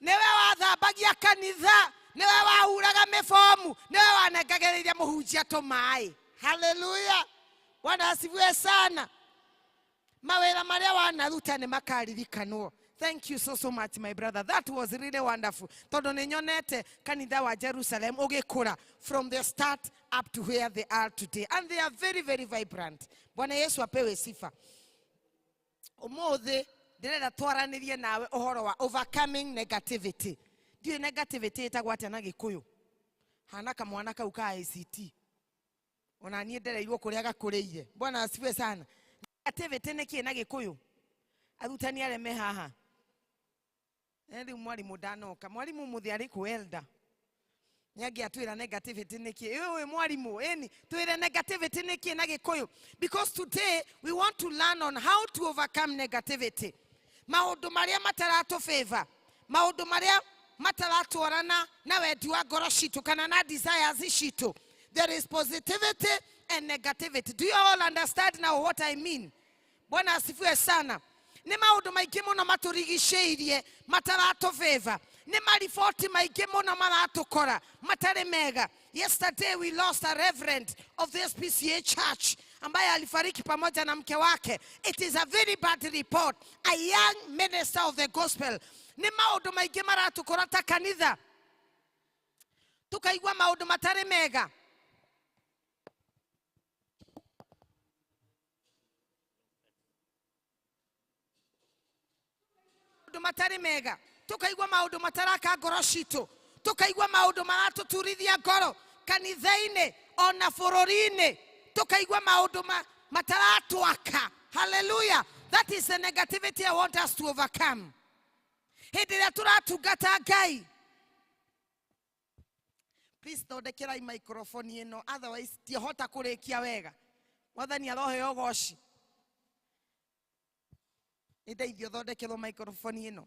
nĩwe wathambagia kanitha nĩwe wahuraga mĩbomu nĩwe wanengagĩrĩria mũhunjia tũmaĩ. Haleluya. Bwana asifiwe sana. Mawĩra marĩa wanaruta nĩ makaririkanwo. Thank you so so much my brother. That was really wonderful. Tondũ nĩ nyonete kanitha wa Jerusalem ũgĩkũra from the start up to where they are today and they are very very vibrant. Bwana Yesu apewe sifa. Ũmũthĩ ndĩrenda twaranĩrie nawe ũhoro wa overcoming negativity. Ndiũĩ negativity ĩtagwo atĩa na Gĩkũyũ. Hana kamwana kau ka ICT. Ona niĩ ndereirwo kũrĩa gakũrĩire. Bwana asifiwe sana. Negativity nĩ kĩĩ na Gĩkũyũ? Arutani arĩa me haha. Rĩu mwarimũ ndanoka. Mwarimũ mũthĩ arĩ kũ elder. Nĩ angĩatwĩra negativity nĩ kĩĩ. Ĩ mwarimũ, ĩni twĩre negativity nĩ kĩĩ na Gĩkũyũ. Because today we want to learn on how to overcome negativity. Maũndũ marĩa mataratũ favor, maũndũ marĩa mataratwarana na wendi wa ngoro citũ kana na desires citũ. There is positivity and negativity. Do you all understand now what I mean? Bwana asifiwe sana. Nĩ maũndũ maingĩ mũno matũrigicĩirie mataratũ favor. Nĩ mariboti maingĩ mũno maratũkora matarĩ mega. Yesterday we lost a reverend of the SPCA church ambaye alifariki pamoja na mke wake. It is a very bad report. A young minister of the gospel. Nĩ maũndũ maingĩ maratũkora ta kanitha. Tukaigua maũndũ matarĩ mega. Maũndũ matarĩ mega. Tukaigua maũndũ mataraka ngoro citũ. Tukaigua maũndũ maratũturithia ngoro kanitha-inĩ ona bũrũri-inĩ. Tukaigua maũndũ mataratwaka. Hallelujah. That is the negativity I want us to overcome. Hĩndĩ ĩrĩa tũratungata Ngai. Please thondekerai microphone ĩno otherwise ndiahota kũrĩkia wega. Mwathani aroheo ũgoci. Nĩ ndeithio thondekerwo microphone ĩno.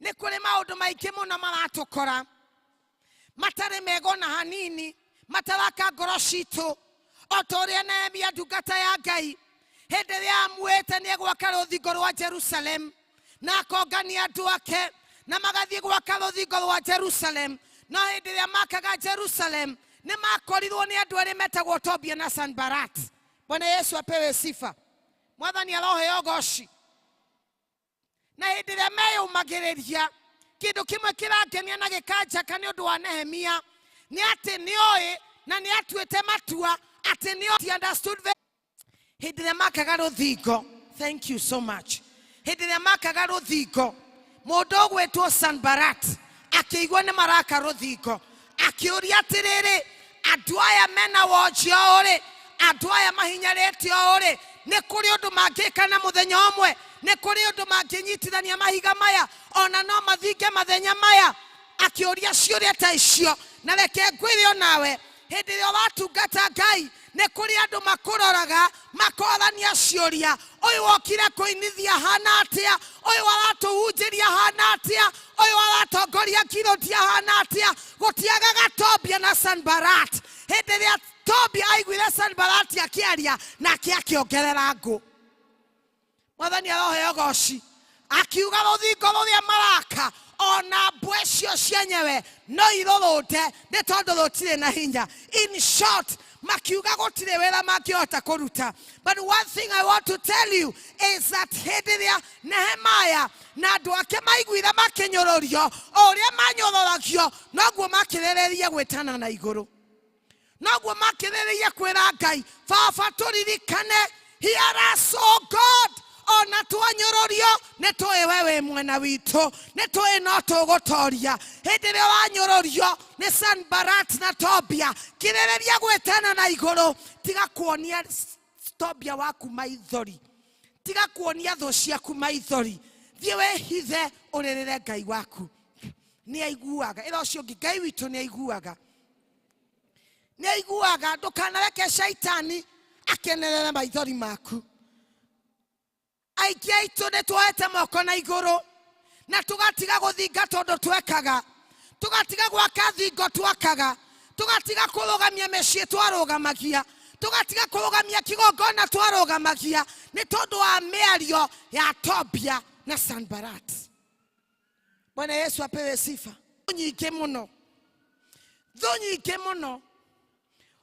Nĩ kũrĩ maũndũ maingĩ mũno maratũkora. Matarĩ mega ona hanini, mataraka ngoro citũ. O ta ũrĩa Nehemia ndungata ya Ngai hĩndĩ ĩrĩa amuĩte nĩ egwaka rũthingo rwa Jerusalem, na akongania andũ ake na magathiĩ gwaka rũthingo rwa Jerusalem. No hĩndĩ ĩrĩa makaga Jerusalem nĩ makorirwo nĩ andũ erĩ metagwo Tobia na Sanbalat. Bwana Yesu apewe sifa. Mwathani aroheo goci. Na hĩndĩ ĩrĩa meyũmagĩrĩria, kĩndũ kĩmwe kĩrangenia na gĩkanjaka nĩ ũndũ wa Nehemia nĩ atĩ nĩoĩ na nĩ atuĩte matua atĩ nĩ understood hĩndĩ ĩrĩa makaga rũthingo. Thank you so much. Hĩndĩ ĩrĩa makaga rũthingo, mũndũ ũgwĩtwo Sanbalat akĩigua nĩ maraka rũthingo, akĩũria atĩrĩrĩ, andũ aya mena wonje ũũ rĩ, andũ aya mahinyarĩte ũũ rĩ, nĩ kũrĩ ũndũ mangĩka na mũthenya ũmwe? Nĩ kũrĩ ũndũ mangĩnyitithania mahiga maya ona no mathinge mathenya maya? Akĩũria ciũria ta icio. Na reke ngwĩre onawe, hĩndĩ ĩrĩa ũratungata Ngai nĩ kũrĩ andũ makũroraga makorania ciũria, ũyũ wokire kũinithia hana atĩa, ũyũ aratũhunjĩria hana atĩa, ũyũ aratongoria kirũtia hana atĩa. Gũtiagaga Tobia na Sanbalat. Hĩndĩ ĩrĩa Tobia aiguire Sanbalat akĩaria, nake akĩongerera ngũ. Mwathani aroheo goci. Akiuga rũthingo rũrĩa maraka ona mbwe icio cienyewe no irũrũnde nĩ tondũ rũtirĩ na hinya. In short, makiuga gũtirĩ wĩra mangĩhota kũruta. But one thing I want to tell you is that hĩndĩ ĩrĩa Nehemiah na andũ ake maiguire makĩnyũrũrio, o ũrĩa manyũrũragio noguo makĩrĩrĩria gwĩtana na igũrũ, noguo makĩrĩrĩria kwĩra Ngai, Baba tũririkane, hear us, O God. Ona twanyũrũrio nĩ tũĩ we wĩ mwena witũ, nĩ tũĩ no tũgũtoria. Hĩndĩ ĩrĩa wanyũrũrio nĩ Sanbalat na Tobia, kirĩrĩria gwĩtana na igũrũ. Tiga kuonia Tobia waku maithori, tiga kuonia thũ ciaku maithori, thiĩ wĩhithe ũrĩrĩre Ngai waku. Nĩ aiguaga. Ĩra ũcio ũngĩ, Ngai witũ nĩ aiguaga, nĩ aiguaga. Ndũkanareke shaitani akenerere maithori maku. Aingĩ aitũ nĩ tuoete moko na igũrũ na tũgatiga gũthinga tondũ twekaga, tũgatiga gwaka thingo twakaga, tũgatiga kũrũgamia mĩciĩ twarũgamagia, tũgatiga kũrũgamia kĩgongona twarũgamagia, nĩ tondũ wa mĩario ya Tobia na Sanbalat. Bwana Yesu apewe sifa. Thũ nyingĩ mũno, thũ nyingĩ mũno.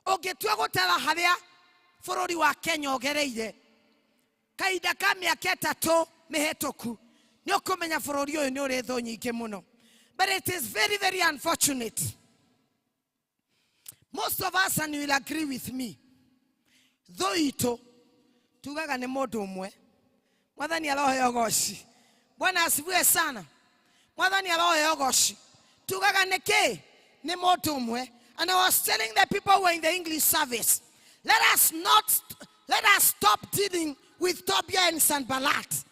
Ũngĩtua gũtara harĩa bũrũri wa Kenya ũgereire kahinda ka mĩaka 3 mĩhetũku, nĩ ũkũmenya bũrũri ũyũ nĩ ũrĩ thũ nyingĩ mũno. But it is very, very unfortunate. Most of us, and you will agree with me, thũ itũ tugaga nĩ mũndũ ũmwe. Mwathani aroheo goci. Bwana asifiwe sana. Mwathani aroheo goci. Tugaga nĩ kĩ? Nĩ mũndũ ũmwe. And I was telling the people who were in the English service, let us not, let us stop dealing with Tobia and Sanballat.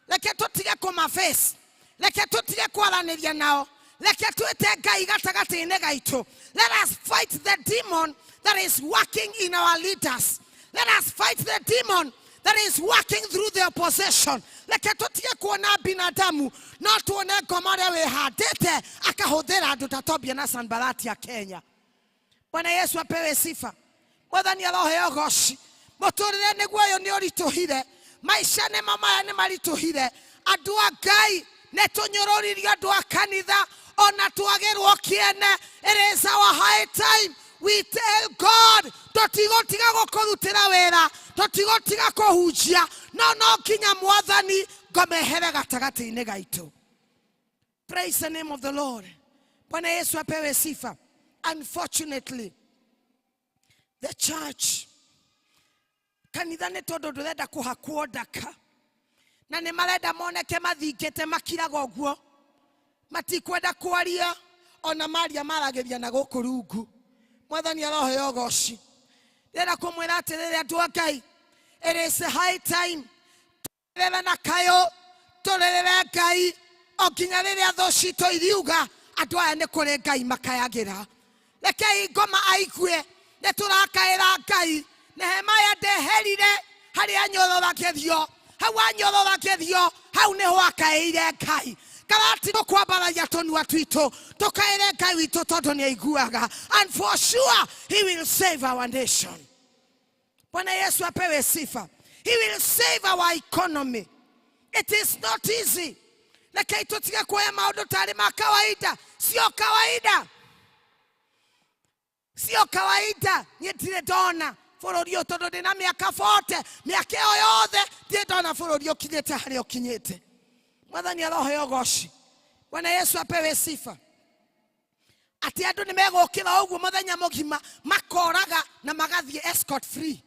Reke tũtige kũmaface, reke tũtige kwaranĩria nao, reke twĩte Ngai gatagatĩ-inĩ gaitũ. Let us fight the demon that is working in our leaders. Let us fight the demon that is working through the opposition. Reke tũtige kuona binadamu, no tuone ngoma ũrĩa wĩhandĩte akahũthĩra andũ ta Tobia na Sanballat ya Kenya. Bwana Yesu apewe sifa. Mwathani aroheo goci. Mũtũrĩre nĩguo ũyũ nĩ ũritũhire, maica nĩmo maya nĩ maritũhire. Andũ a Ngai nĩ tũnyũrũririo, andũ a kanitha ona twagĩrwo kĩene. It is our high time we tell God, tũtigũtiga gũkũrutĩra wĩra, tũtigũtiga kũhunjia, no no nginya Mwathani ngomehere gatagatĩ-inĩ gaitũ. Praise the name of the Lord. Bwana Yesu apewe sifa. Unfortunately, the church, kanitha nĩ tondũ ndũrenda kũhakwo ndaka, na nĩ marenda moneke mathingĩte makiraga ũguo, matikwenda kwaria, ona maria maragĩria na gũkũ rungu. Mwathani aroheo goci. Ndĩrenda kũmwĩra atĩrĩrĩ, andũ a Ngai, it is a high time tũrĩrĩre na kayũ, tũrĩrĩre Ngai o nginya rĩrĩa thũ citũ iriuga andũ aya nĩ kũrĩ Ngai makayagĩra. Rekei ngoma aigue nĩ tũrakaĩra Ngai. Nehemia ndeherire harĩa anyororagĩrio, hau anyororagĩrio hau nĩho akaĩire Ngai. Karati tũkwambararia tũnua twitũ tũkaĩre Ngai witũ tondũ nĩ aiguaga. And for sure he will save our nation. Bwana Yesu apewe sifa. He will save our economy. It is not easy. Rekei tũtige kuoya maũndũ tarĩ ma kawaida. Sio kawaida, sio kawaida. Niĩ ndirĩ ndona bũrũri ũyũ tondũ ndĩna mĩaka 40, mĩaka ĩyo yothe ndirĩ ndona bũrũri ũkinyĩte harĩa ũkinyĩte. Mwathani aroheo goci. Bwana Yesu apewe sifa. Atĩ andũ nĩ megũkĩra ũguo mũthenya mũgima makoraga na magathiĩ escort free.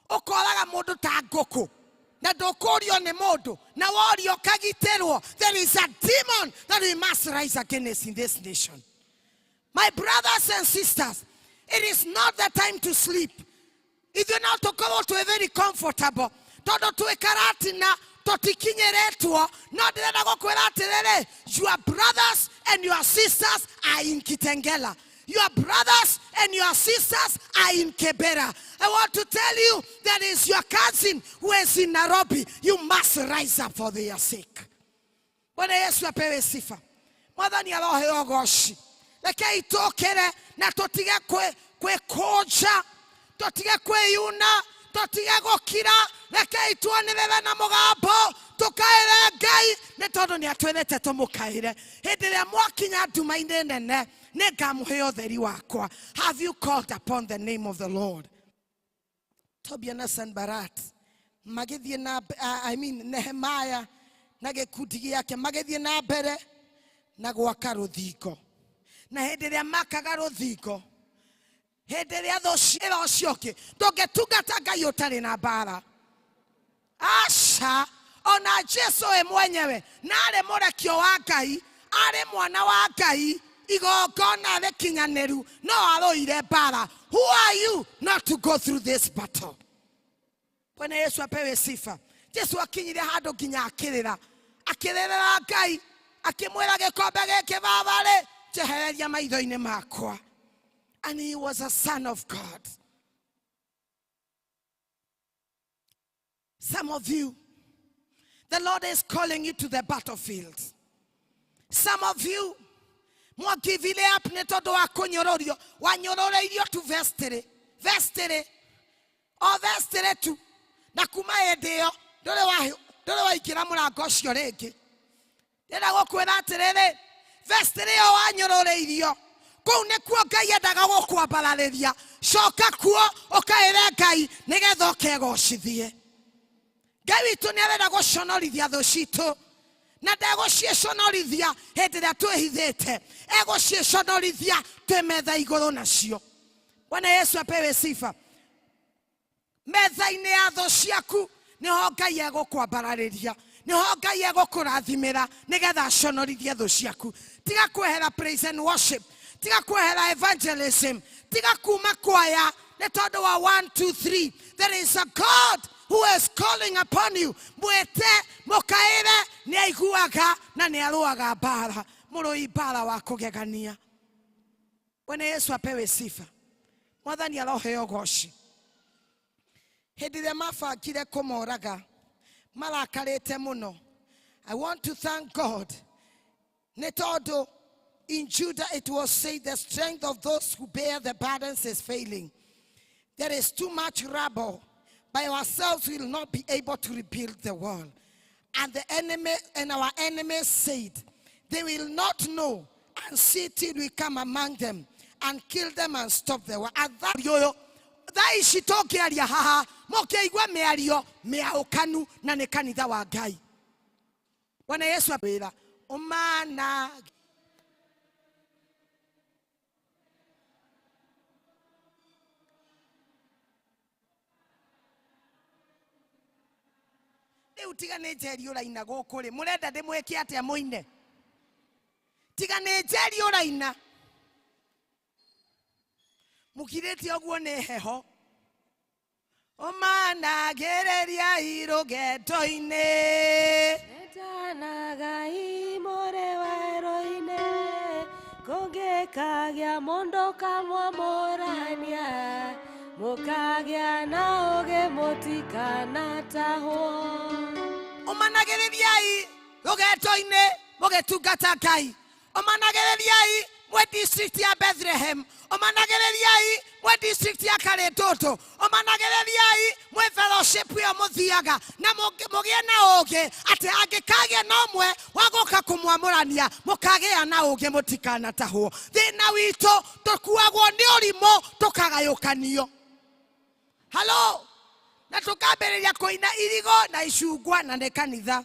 Ũkoraga mũndũ ta ngũkũ na ndũkũrio nĩ mũndũ na worio ũkagitĩrwo. There is a demon that we must rise against in this nation. My brothers and sisters, it is not the time to sleep. Ithuĩ no tũkorwo twĩ very comfortable tondũ twĩ Karatina tũtikinyĩrĩtwo, no ndĩrenda gũkwĩra atĩrĩrĩ, your brothers and your sisters are in Kitengela. Your brothers and your sisters are in Kibera. I want to tell you that is your cousin who is in Nairobi. You must rise up for their sake. Bwana Yesu apewe sifa. Mwathani aroheo goci. Rekei tũkĩre na tũtige kwĩkũnja, tũtige kwĩyuna, tũtige gũkira. Rekei tuonĩrĩre na mũgambo tũkaĩre Ngai nĩ tondũ nĩ atwĩrĩte tũmũkaĩre. Hĩndĩ ĩrĩa mwakinya nduma-inĩ nene nĩngamũhe ũtheri wakwa. Have you called upon the name of the Lord? Tobia na Sanbarat magĩthiĩ na I mean Nehemiah na gĩkundi gĩake magĩthiĩ na mbere na gwaka rũthingo. Na hĩndĩ ĩrĩa makaga rũthingo, hĩndĩ ĩrĩa thũ ĩra ũcio ũngĩ, ndũngĩtungata Ngai ũtarĩ na mbara. Aca, ona Jesu we mwenyewe na arĩ mũrekio wa Ngai, arĩ mwana wa Ngai, igongona rĩkinyanĩru, no arũire mbara. Who are you not to go through this battle? Bwana Yesu apewe sifa. Jesu akinyire handũ nginya akĩrĩra, akĩrĩrĩra Ngai, akĩmwĩra gĩkombe gĩkĩ baba-rĩ, njehereria maitho-inĩ makwa. And he was a son of God. Some of you, the Lord is calling you to the battlefield. Some of you, mwagivile up nĩ tondũ wa kũnyũrũrio, wanyũrũrĩirio tu verse 3, verse 3, o verse 3 tu, na kuma hĩndĩ ĩyo ndũrĩ waingĩra mũrango ũcio rĩngĩ. Ndĩrenda gũkwĩra atĩrĩrĩ, verse 3 ĩyo wanyũrũrĩirio, kũu nĩkuo Ngai endaga gũkwambararĩria. Coka kuo ũkaĩre Ngai nĩgetha ũkegocithie. Ngai witũ nĩ arenda gũconorithia thũ citũ, na ndegũciĩconorithia hĩndĩ ĩrĩa twĩhithĩte, egũciĩconorithia twĩ metha igũrũ nacio. Bwana Yesu apewe sifa. Metha-inĩ ya thũ ciaku nĩho Ngai egũkwambararĩria, nĩho Ngai egũkũrathimĩra nĩgetha aconorithie thũ ciaku. Tiga kwehera praise and worship, tiga kwehera evangelism, tiga kuma kwaya nĩ tondũ wa 1 2 3. There is a God who is calling upon you. Mwĩte mũkaĩre, nĩ aiguaga na nĩ arũaga mbara, mũrũi mbara wa kũgegania. Bwana Yesu apewe sifa. Mwathani aroheo goci. Hĩndĩ ĩrĩa mabangire kũmoraga marakarĩte mũno. I want to thank God nĩ tondũ in Judah it was said the strength of those who bear the burdens is failing. There is too much rubble. By ourselves we will not be able to rebuild the wall. And the enemy and our enemies said, they will not know and see till we come among them and kill them and stop the war. And that yoyo thaa ici tũngĩaria haha mũkĩigua mĩario mĩaũkanu na nĩ kanitha wa Ngai. Bwana Yesu wĩra ũmana rĩu tiga nĩ njeri ũraina gũkũ rĩ, mũrenda ndĩmwĩke atĩa mũine? Tiga nĩ njeri ũraina, mũkirĩte ũguo nĩ heho. Ũmanagĩrĩria irũgendo-inĩ, Etanagai mũrĩ werũ-inĩ, kũngĩkagĩa mũndũ kamwamũrania, mũkagĩa na ũũgĩ mũtikanatahwo. Ũmanagĩrĩriai rũgendo-inĩ. Mũgĩtungata Ngai. Ũmanagĩrĩriai mwĩ district ya Bethlehem. Ũmanagĩrĩriai mwĩ district ya Karĩtũtũ. Ũmanagĩrĩriai mwĩ fellowship ĩyo mũthiaga na mũgĩe na ũũgĩ atĩ angĩkagĩa na ũmwe wa gũka kũmwamũrania mũkagĩa na ũũgĩ mũtikanatahwo. Thĩna witũ tũkuagwo nĩ ũrimũ tũkagayũkanio. Halo, na tũkambĩrĩria kũina irigo na icungwa na nĩ kanitha.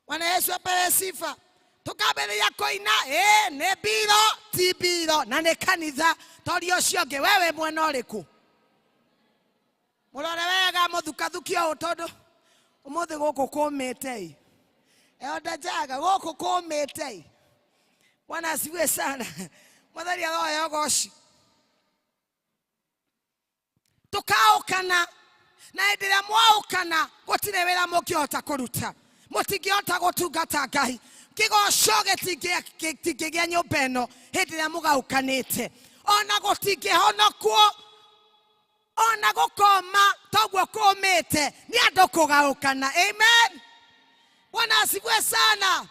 Bwana Yesu apewe sifa. Tukambĩrĩria kũina ĩ nĩ mbiro ti mbiro na nĩ kanitha toria ũcio ũngĩ wewe mwena ũrĩkũ? Mũrore wega mũthukathuki ũũ tondũ ũmũthĩ gũkũ kũmĩte ĩ. Eyo njaga gũkũ kũmĩte ĩ. Bwana asifiwe sana. Mwathani aroya ũgoci. Tũkaũkana na hĩndĩ ĩrĩa mwaũkana gũtirĩ wĩra mũngĩhota kũruta, mũtingĩhota gũtungata Ngai. Kĩgoco gĩtingĩgĩa nyũmba ĩno hĩndĩ ĩrĩa mũgaũkanĩte, ona gũtingĩhonokwo, ona gũkoma toguo kũmĩte nĩ andũ kũgaũkana. Amen. Bwana asifiwe sana.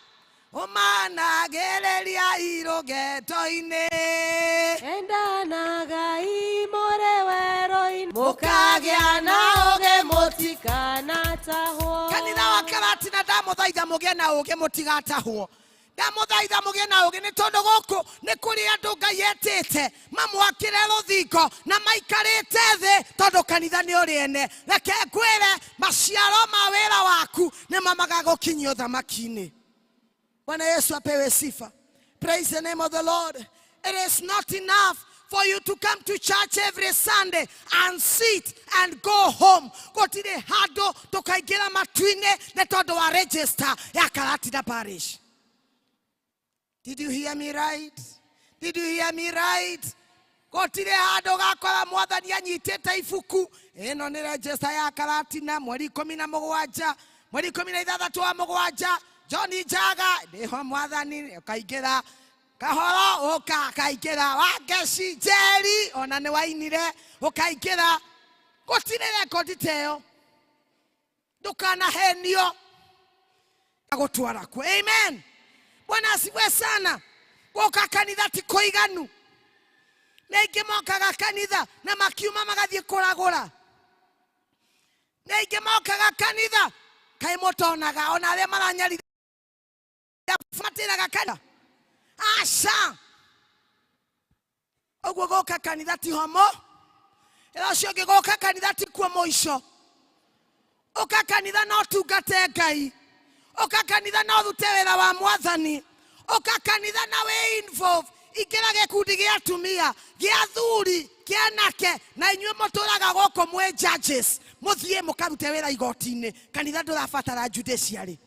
Ũmanagĩrĩria irũgendo-inĩ, Endanagai mũrĩ werũ-inĩ, mũkagĩa na ũũgĩ mũtikanatahwo. Kanitha wa Karatina ndamũthaitha mũgĩe na ũũgĩ mũtigatahwo. Ndamũthaitha mũgĩe na ũũgĩ nĩ tondũ gũkũ nĩ kũrĩ andũ Ngai etĩte mamwakĩre rũthingo na maikarĩte thĩ tondũ kanitha nĩ ũrĩ ene. Reke ngwĩre maciaro ma wĩra waku nĩmo magagũkinyia ũthamaki-inĩ. Bwana Yesu apewe sifa. Praise the name of the Lord. It is not enough for you to come to church every Sunday and sit and go home. Gũtirĩ handũ tũkaingĩra matu-inĩ nĩ tondũ wa register ya Karatina Parish. Did you hear me right? Did you hear me right? Gũtirĩ handũ gakora mwathani anyitĩte ibuku. Ĩno nĩ register ya Karatina mweri 17, mweri 16 wa mũgwanja. John Njaga nĩho mwathani ũkaingĩra. Kahoro ũka kaingĩra. Wangeci Njeri ona nĩ wainire ũkaingĩra. Gũtirĩ rekondi ta ĩyo. Ndũkanahenio gũtwara kuo. Amen. Bwana asifiwe sana. Gũka kanitha ti kũiganu. Nĩ aingĩ mokaga kanitha na makiuma magathiĩ kũragũra. Nĩ aingĩ mokaga kanitha kaĩ mũtonaga ona arĩa maranyarira matĩraga kanitha. Aca. Ũguo gũka kanitha ti homo. Ĩra ũcio ũngĩ gũka kanitha ti kuo mũico. Ũka kanitha no tungate Ngai. Ũka kanitha no ũrute wĩra wa mwathani. Ũka kanitha na wĩ involve. Ingĩra gĩkundi gĩa atumia, gĩa athuri, kĩa anake, na inyuĩ mũtũraga gũkũ mwĩ judges. Mũthiĩ mũkarute wĩra igoti-inĩ. Kanitha ndũrabatara judiciary.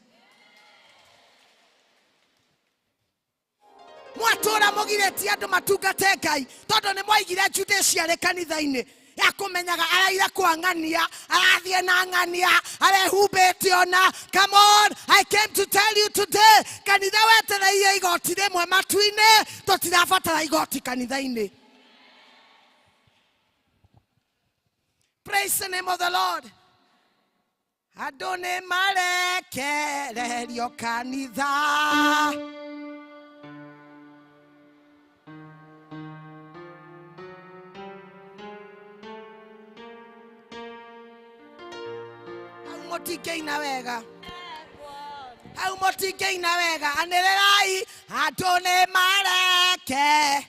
Mwatũra mũgirĩtie andũ matungate Ngai tondũ nĩ mwaigire judiciary kanitha-inĩ ya kũmenyaga araira kwa ng'ania, arathiĩ na ng'ania, arehumbĩte ona. Come on, I came to tell you today, kanitha wetereire igoti rĩmwe matu-inĩ, tũtirabatara igoti kanitha-inĩ. Praise the name of the Lord. Andũ nĩ marekererio kanitha. Hau mũtingĩina wega. Hau mũtingĩina wega. Anĩrĩrai, andũ nĩ mareke.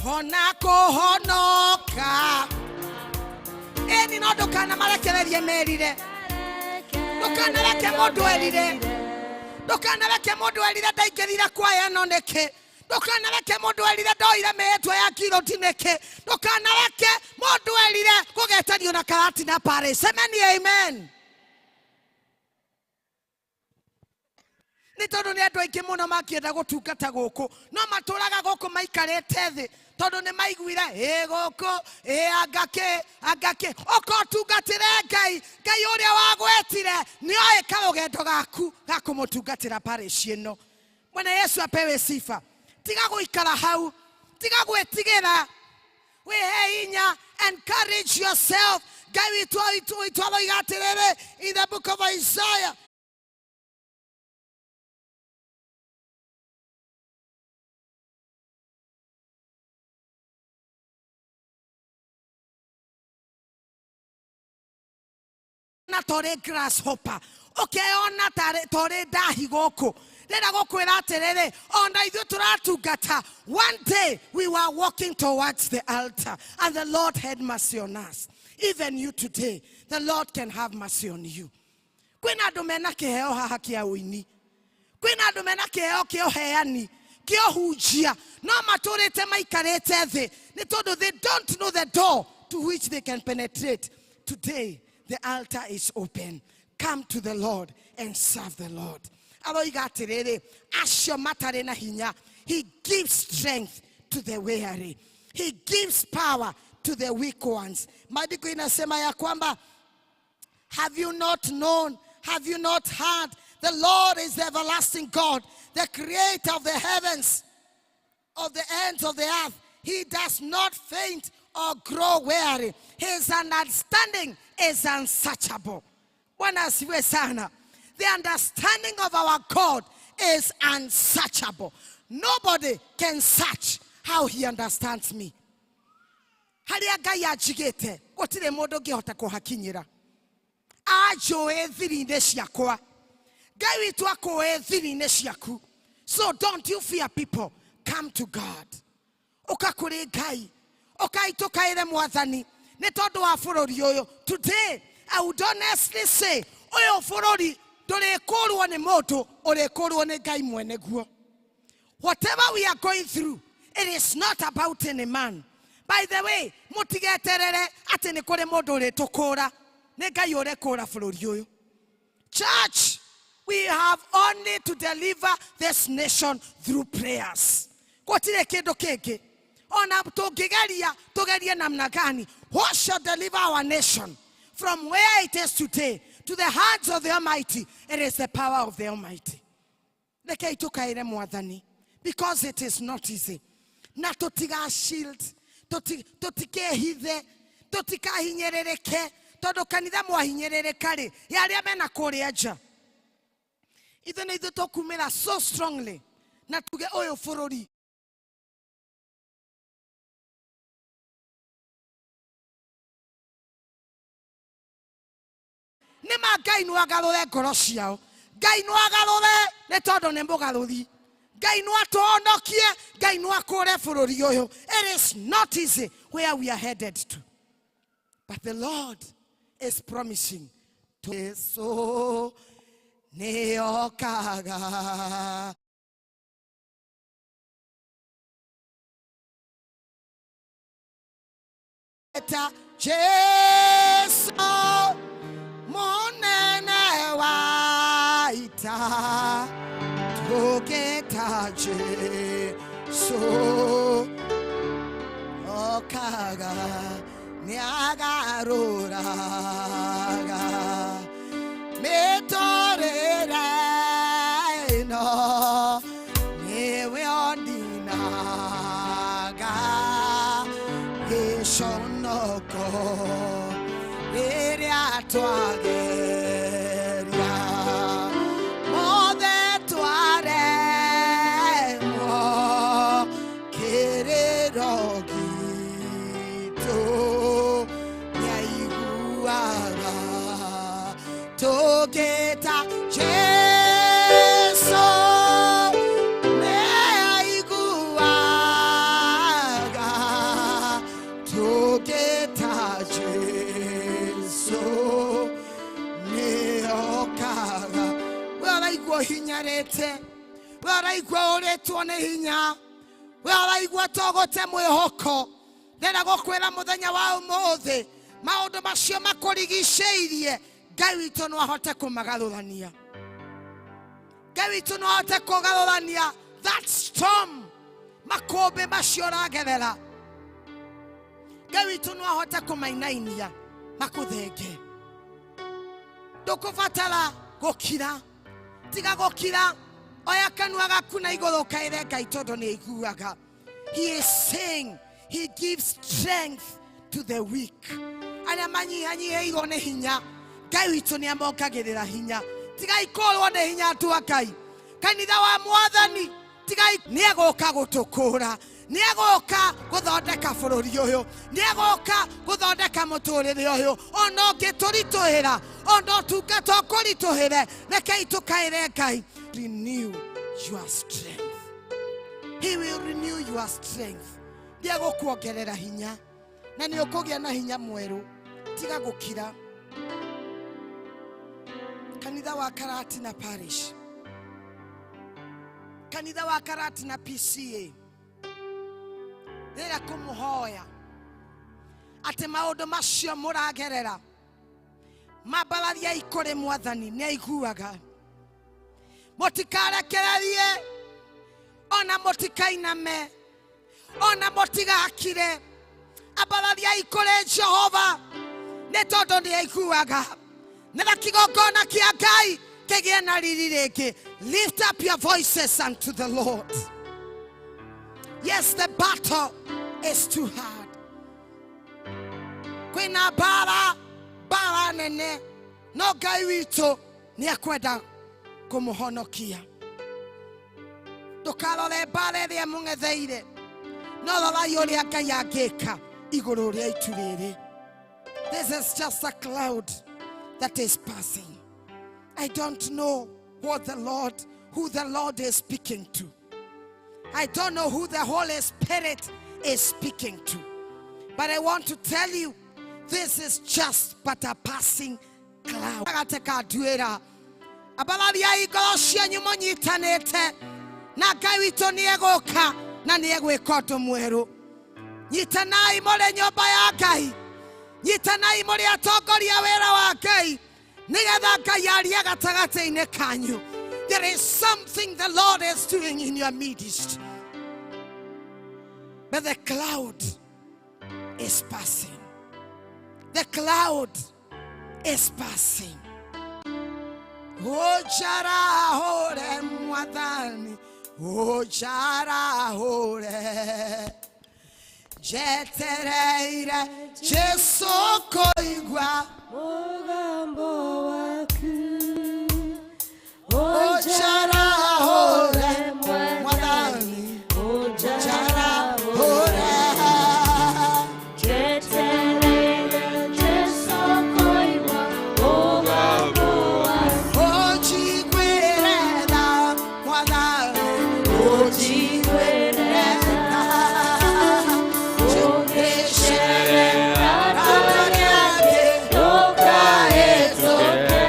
Hona kũhonoka. Ĩni no ndũkanamarekererie merire. Ndũkanareke mũndũ erire. Ndũkanareke mũndũ erire ndaingĩrire kwaya ĩno nĩkĩ. Ndũkanareke mũndũ erire ndoire mĩhĩtwa ya kiroti nĩkĩ. Ndũkanareke mũndũ erire gũgetanio na Karatina Parish. Semeni amen. Nĩ tondũ nĩ andũ aingĩ mũno makĩenda gũtungata gũkũ, no matũraga gũkũ maikarĩte thĩ tondũ nĩ maiguire ĩ gũkũ ĩ anga kĩ anga kĩ. Ũka ũtungatĩre Ngai. Ngai ũrĩa wagwetire nĩ oĩ karũgendo gaku ga kũmũtungatĩra parish ĩno. Bwana Yesu apewe sifa. Tiga gũikara hau, tiga gwĩtigĩra, wĩhe hinya. Encourage yourself. Ngai witũ witũ aroiga atĩrĩrĩ in the book of Isaiah na torĩ grasshopper ũkeyona torĩ ndahi gũkũ ndĩrenda gũkwĩra atĩrĩrĩ ona ithuĩ tũratungata. One day we were walking towards the altar and the Lord had mercy on us. Even you today, the Lord can have mercy on you. Kwĩna andũ mena kĩheo haha kĩa ũini, kwĩna andũ mena kĩheo kĩa ũheani, kĩa ũhunjia, no matũrĩte maikarĩte thĩ nĩ tondũ they don't know the door to which they can penetrate. Today the altar is open. Come to the Lord and serve the Lord. Aroiga atĩrĩrĩ, acio matarĩ na hinya, he gives strength to the weary, he gives power to the weak ones. Maandiko inasema ya kwamba, have you not known? Have you not heard? The Lord is the everlasting God, the creator of the heavens, of the ends of the earth. He does not faint or grow weary. His understanding is unsearchable. Bwana asifiwe sana. The understanding of our God is unsearchable. Nobody can search how he understands me. Harĩa Ngai anjigĩte, gũtirĩ mũndũ ũngĩhota kũhakinyĩra. Anjũĩ thiri-inĩ ciakwa. Ngai witũ akũĩ thiri-inĩ ciaku. So don't you fear people. Come to God. Ũka kũrĩ Ngai. Ũkai tũkaĩre Mwathani nĩ tondũ wa bũrũri ũyũ. Today I would honestly say ũyũ bũrũri ndũrĩkũrwo nĩ mũndũ, ũrĩkũrwo nĩ Ngai mwene guo. Whatever we are going through, it is not about any man. By the way, mũtigeterere atĩ nĩ kũrĩ mũndũ ũrĩtũkũra. Nĩ Ngai ũrekũra bũrũri ũyũ. Church, we have only to deliver this nation through prayers. Gũtirĩ kĩndũ kĩngĩ. Ona tũngĩgeria, tũgerie namna gani, what shall deliver our nation from where it is today to the hands of the Almighty? It is the power of the Almighty. Rekei tũkaĩre Mwathani, because it is not easy. Na tũtiga shield, tũtikehithe, tũtikahinyĩrĩrĩke, tondũ kanitha mwahinyĩrĩrĩka rĩ, ya arĩa mena kũrĩa nja. Ithuĩ nĩ ithuĩ tũkumĩra so strongly na tuge ũyũ bũrũri nĩ ma Ngai no agarũre ngoro ciao. Ngai no agarũre nĩ tondũ nĩ mũgarũri. Ngai no atũhonokie, Ngai no akũre bũrũri ũyũ. It is not easy where we are headed to, but the Lord is promising. Jesu nĩokaga. Eta Jesu munene wa ita, tũgĩta Jesu okaga nĩagarũraga mĩtũrĩre ĩno, nĩwe ũninaga gĩconoko rĩrĩa twageria mothe twaremwo kĩrĩro gitũ nĩaiguaga tũgĩta Jesu nĩaiguaga tũgĩta Jesu nĩokaga. We ũraigua ũhinyarĩte, we ũraigua ũrĩtwo nĩ hinya, we ũraigua tũgũte mwĩhoko, ndĩrenda gũkwĩra mũthenya wa ũmũthĩ maũndũ macio makũrigicĩirie Ngai witũ no ahote kũmagarũrania. Ngai witũ no ahote kũgarũrania that storm, makũmbĩ macio ũragerera. Ngai witũ no ahote kũmainainia makũthenge. Ndũkũbatara gũkira, tiga gũkira, oya kanua gaku na igũrũ ũkaĩre Ngai tondũ nĩ aiguaga. He is saying he gives strength to the weak. Arĩa manyihanyihĩirwo nĩ hinya, Ngai witũ nĩ amongagĩrĩra hinya. Tigai kũrwo nĩ hinya andũ a Ngai. Kanitha wa Mwathani, tigai nĩ egũka gũtũkũra, nĩ egũka gũthondeka bũrũri ũyũ, nĩ egũka gũthondeka mũtũrĩre ũyũ. Ona ũngĩtũritũhĩra, ona ũtungata ũkũritũhĩre, rekei tũkaĩre Ngai. Renew your strength. He will renew your strength. Nĩ egũkuongerera hinya na nĩ ũkũgĩa na hinya mwerũ. Tiga gũkira. Kanitha wa Karatina Parish, kanitha wa Karatina PCA, rĩrĩa kũmũhoya atĩ maũndũ macio mũragerera mambarariai kũrĩ Mwathani, nĩ aiguaga. Mũtikarekererie, ona mũtikainame, ona mũtigakire. Ambarariai kũrĩ Jehova nĩ tondũ nĩ aiguaga. Nĩgetha kĩgongona kĩa Ngai kĩgĩe na riri rĩngĩ. Lift up your voices unto the Lord. Yes, the battle is too hard. Kwĩna mbara, mbara nene, no Ngai witũ nĩ ekwenda kũmũhonokia. Ndũkarore mbara ĩrĩa mũng'etheire, no rorai ũrĩa Ngai angĩka igũrũ rĩa itu rĩrĩ. This is just a cloud that is passing. I don't know what the Lord, who the Lord is speaking to. I don't know who the Holy Spirit is speaking to. But I want to tell you, this is just but a passing cloud. Gatagatĩ nduĩra. Ambarariai ngoro cianyu mũnyitanĩte na Ngai witũ nĩ egũka na nĩ egwĩka ũndũ mwerũ. Nyitanai mũrĩ nyũmba ya Ngai. Nyitanai mũrĩ atongoria wĩra wa Ngai nĩgetha Ngai arie gatagatĩ-inĩ kanyu. There is something the Lord is doing in your midst. But the cloud is passing. The cloud is passing. Ũnjarahũre Mwathani, ũnjarahũre. Njetereire Jesu kũigua Mũgambo waku. Ũnjarahũre Mwathani, ũnjarahũre. Njetereire Jesu kũigua mũgambo waku. Ũnjiguĩre tha Mwathani, ũnjiguĩre tha. Ũngĩcerera rĩangĩ, ndũkahĩtũke.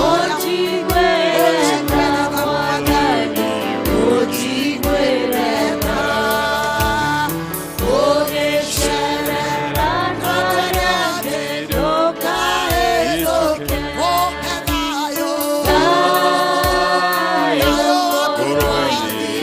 Ũnjiguĩre tha Mwathani, ũnjiguĩre tha. Ũngĩcerera rĩangĩ, ndũkahĩtũke. Ũhe thayũ, Thayũ thayũ.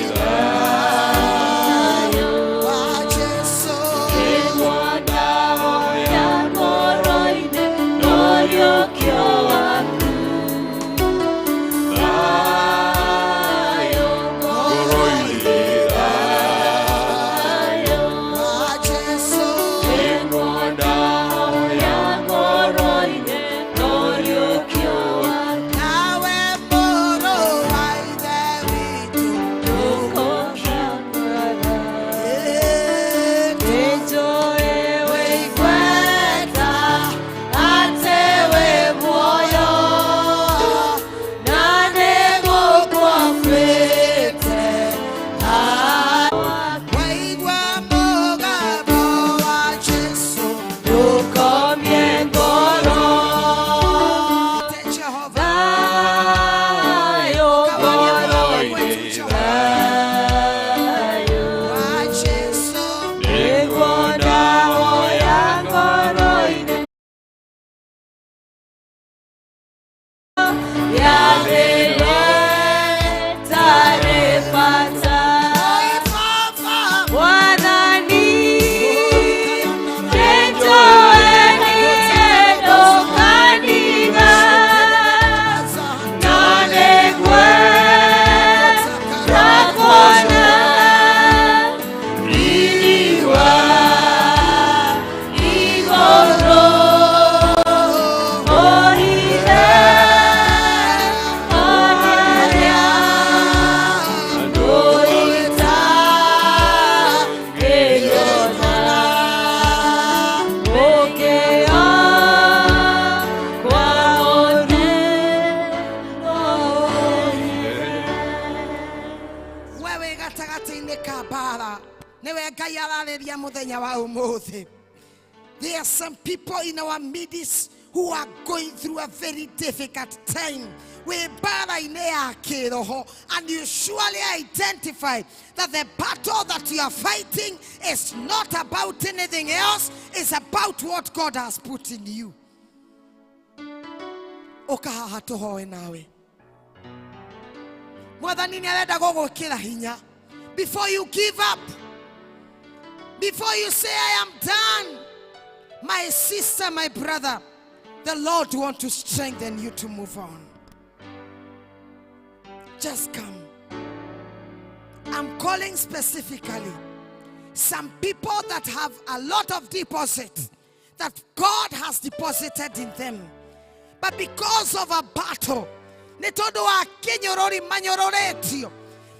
gatagatĩ-inĩ ka mbara nĩwe Ngai ararĩria mũthenya wa ũmũthĩ. There are some people in our midst who are going through a very difficult time. And you surely identify that the battle that you are fighting is not about anything else, it's about what God has put in you. Oka haha tũhoe nawe. Mwathani nĩ arenda gũgwĩkĩra hinya. Before you give up, before you say I am done, my sister, my brother, the Lord wants to strengthen you to move on. Just come. I'm calling specifically some people that have a lot of deposit that God has deposited in them. But because of a battle, nĩ tondũ wa kĩnyũrũri manyũrũrĩtio,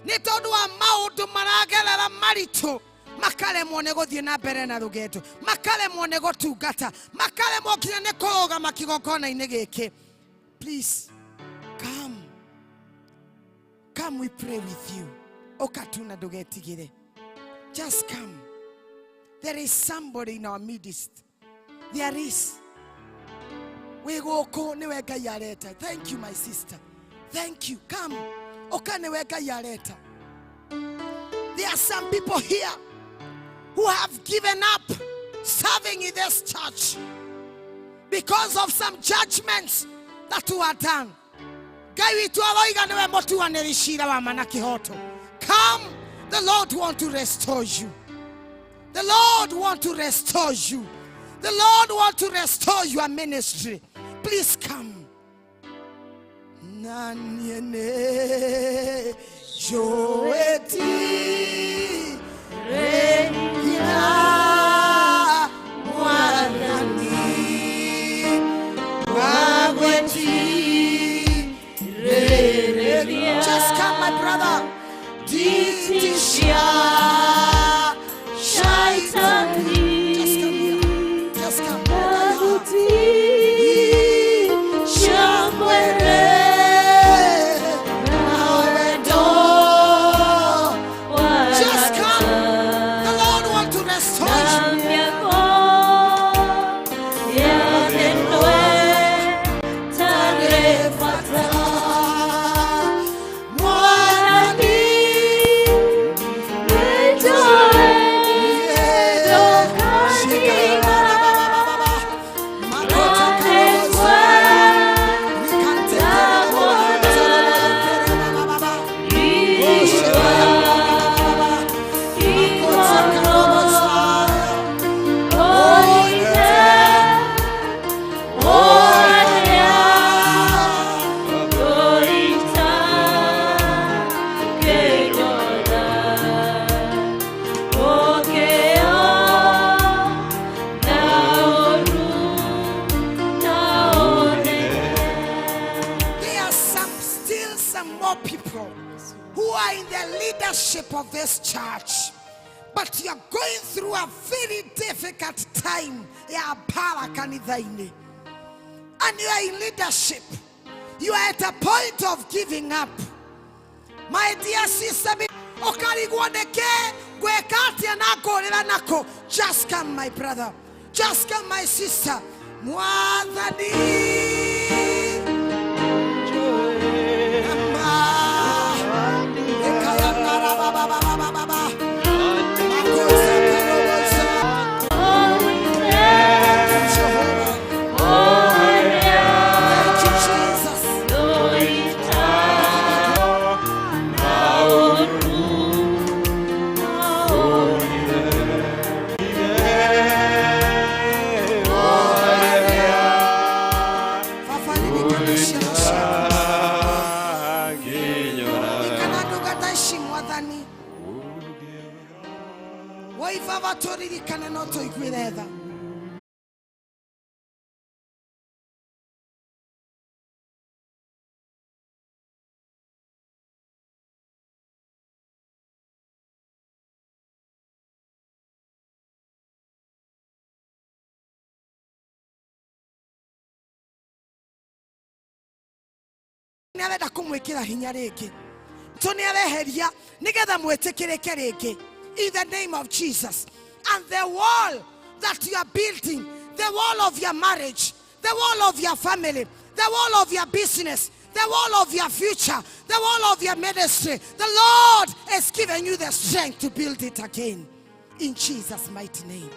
nĩ tondũ wa maũndũ maragerera maritũ, makaremwo nĩ gũthiĩ na mbere na rũgendo, makaremwo nĩ gũtungata, makaremwo nginya nĩ kũrũgama kĩgongona-inĩ gĩkĩ. Please come. Come, we pray with you. Ũka tu na ndũgetigĩre. Just come. There is somebody in our midst. There is. Wĩ gũkũ nĩwe Ngai areta. Thank you, my sister. Thank you. Come. Ũka nĩwe Ngai areta. There are some people here who have given up serving in this church because of some judgments that were done. Ngai witũ aroiga nĩwe mũtuanĩri cira wa ma na kĩhooto. Come, the Lord wants to restore you. The Lord wants to restore you. The Lord wants to restore your ministry. Please come. Naniene joeti rehina mwanani wagweti re. Just come, my brother. Ditishia shaitani. Just come here. Just come. Just come. The Lord wants to restore you. There are still some more people who are in the leadership of this church, but you are going through a very difficult time. Ya para kanitha-inĩ. And you are in leadership. You are at a point of giving up. My dear sister, ũkarigwo nĩkĩ ngwĩka atĩa na ngũrĩra nakũ. Just come, my brother. Just come, my sister. Mwathani Thank you, Jesus. Baba ririkana ciana ciaku. Ririkana ndungata ici Mwathani. Woi Baba tũririkane no tũiguĩre tha. Nĩ arenda kũmwĩkĩra hinya rĩngĩ. Tũnĩareheria nĩgetha mwĩtĩkĩrĩke rĩngĩ. In the name of Jesus. And the wall that you are building, the wall of your marriage, the wall of your family, the wall of your business, the wall of your future, the wall of your ministry, the Lord has given you the strength to build it again. In Jesus' mighty name.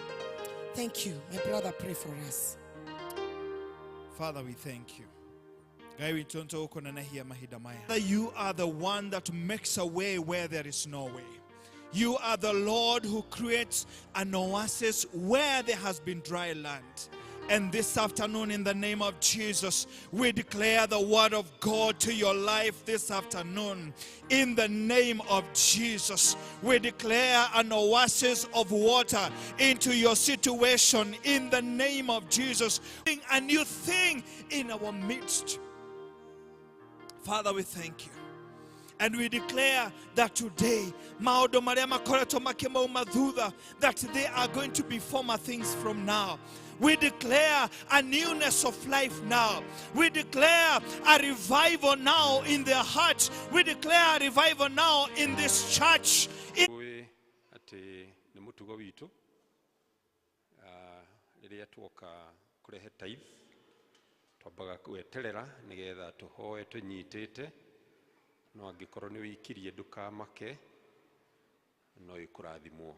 Thank you. My brother, pray for us. Father, we thank you. You are the one that makes a way where there is no way. You are the Lord who creates an oasis where there has been dry land. And this afternoon, in the name of Jesus, we declare the word of God to your life this afternoon. In the name of Jesus, we declare an oasis of water into your situation. In the name of Jesus, a new thing in our midst. Father, we thank you. And we declare that today, maũndũ marĩa makoretwo makĩmauma thutha, that they are going to be former things from now. We declare a newness of life now. We declare a revival now in their hearts. We declare a revival now in this church. Ũĩ atĩ nĩ mũtugo witũ rĩrĩa tuoka kũrehe tithe twambaga gweterera nĩgetha tũhoe tũnyitĩte no angĩkorwo nĩ wĩikirie ndũkamake no ĩkũrathimwo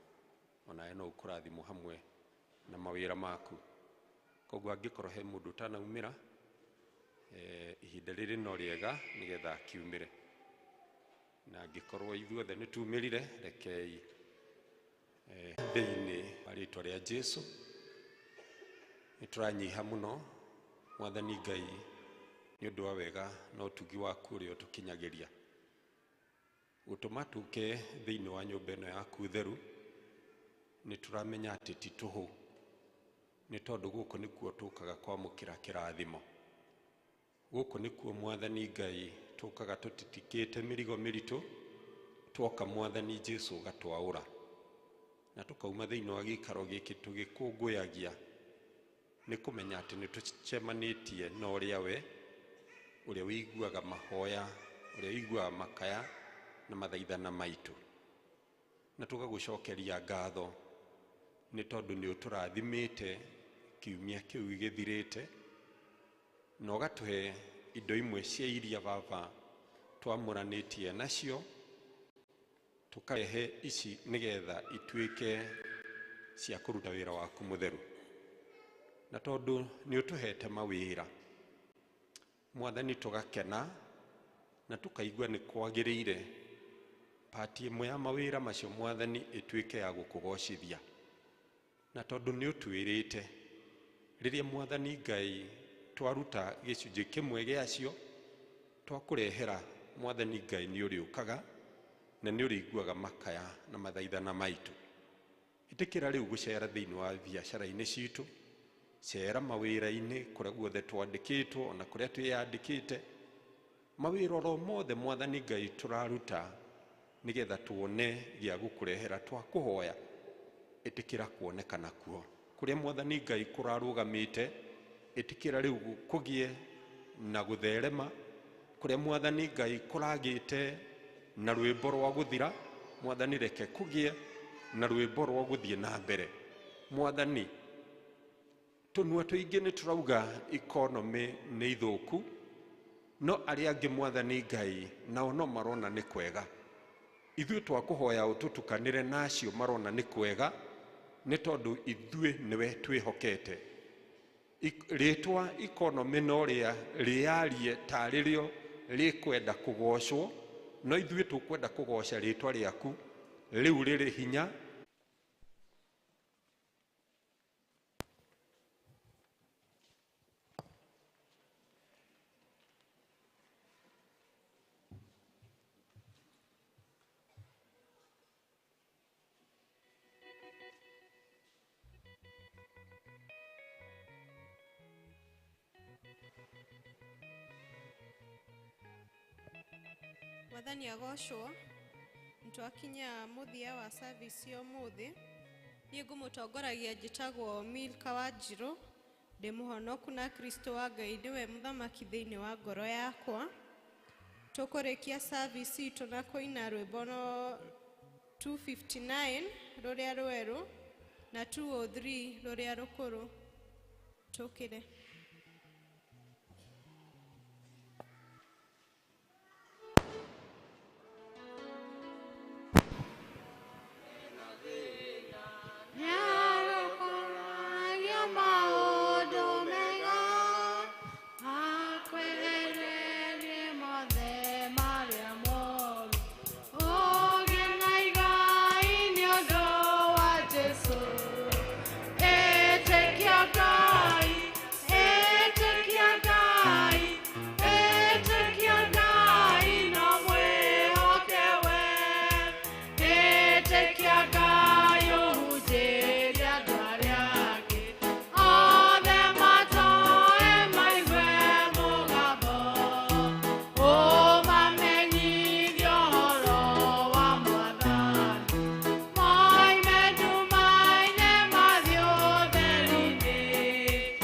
onawe no ũkũrathimwo hamwe na mawĩra maku koguo angĩkorwo he mũndũ ũtanaumĩra ihinda rĩrĩ no rĩega nĩgetha akiumĩre na angĩkorwo ithuothe nĩ tumĩrire rekei thĩinĩ wa rĩtwa rĩa Jesu nĩ tũranyiha mũno Mwathani Ngai nĩ ũndũ wa wega na ũtugi waku ũrĩa ũtũkinyagĩria gũtũma tũke thĩinĩ wa nyũmba ĩno yaku theru nĩ tũramenya atĩ ti tũhũ nĩ tondũ gũkũ nĩkuo tũkaga kwamũkĩra kĩrathimo gũkũ nĩkuo Mwathani Ngai tũkaga tũtitikĩte mĩrigo mĩritũ twoka Mwathani Jesu ũgatwaũra na tũkauma thĩinĩ wa gĩikaro gĩkĩ tũgĩkũngũyagia nĩ kũmenya atĩ nĩ tũcemanĩtie na ũrĩa we ũrĩa wĩiguaga mahoya ũrĩa wĩiguaga makaya na mathaithana maitũ na tũgagũcokeria ngatho nĩ tondũ nĩ ũtũrathimĩte kiumia kĩu gĩthirĩte na ũgatũhe indo imwe cia iria baba twamũranĩtie nacio tũkarehe ici nĩgetha ituĩke cia kũruta wĩra waku mũtheru na tondũ nĩ ũtũhete mawĩra Mwathani tũgakena na tũkaigua nĩ kwagĩrĩire pati ĩmwe ya mawĩra macio Mwathani ĩtuĩke ya gũkũgocithia na tondũ nĩ ũtwĩrĩte rĩrĩa Mwathani Ngai twaruta gĩcunjĩ kĩmwe gĩacio twakũrehera Mwathani Ngai nĩ ũrĩũkaga na nĩ ũrĩiguaga makaya na mathaithana maitũ ĩtĩkĩra rĩu gũcera thĩinĩ wa biacara-inĩ citũ cera mawĩra-inĩ kũrĩa guothe twandĩkĩtwo ona kũrĩa twĩyandĩkĩte mawĩra oro mothe Mwathani Ngai tũraruta nĩgetha tuone gĩa gũkũrehera twakũhoya ĩtĩkĩra kuonekana kuo kũrĩa Mwathani Ngai kũrarũgamĩte ĩtĩkĩra rĩu kũgĩe na gũtherema kũrĩa Mwathani Ngai kũragĩte na rwĩmbo rwa gũthira Mwathani reke kũgĩe na rwĩmbo rwa gũthiĩ na mbere Mwathani tũnua tũingĩ nĩ tũrauga economy nĩ ithũku no arĩa angĩ Mwathani Ngai nao no marona nĩ kwega ithuĩ twakũhoya ũtũtukanĩre na acio marona nĩ kwega nĩ tondũ ithuĩ nĩwe twĩhokete rĩtwa economy no rĩa rĩarie tarĩ rĩo rĩkwenda kũgocwo no ithuĩ tũkwenda kũgoca rĩtwa rĩaku rĩu rĩrĩ hinya. Mwathani agocwo ntwakinya muthia wa service ya umuthi niĩ ngũmũtongoragia njĩtagwo Milka Wanjirũ ndĩ mũhonoku na Kristo wa Ngai nĩwe mũthamaki thĩinĩ wa ngoro yakwa. Tũkũrĩkia service itũ na kũina rwĩmbo no 259 rũrĩa rwerũ na 203 rũrĩa rũkũrũ. Tũkĩre.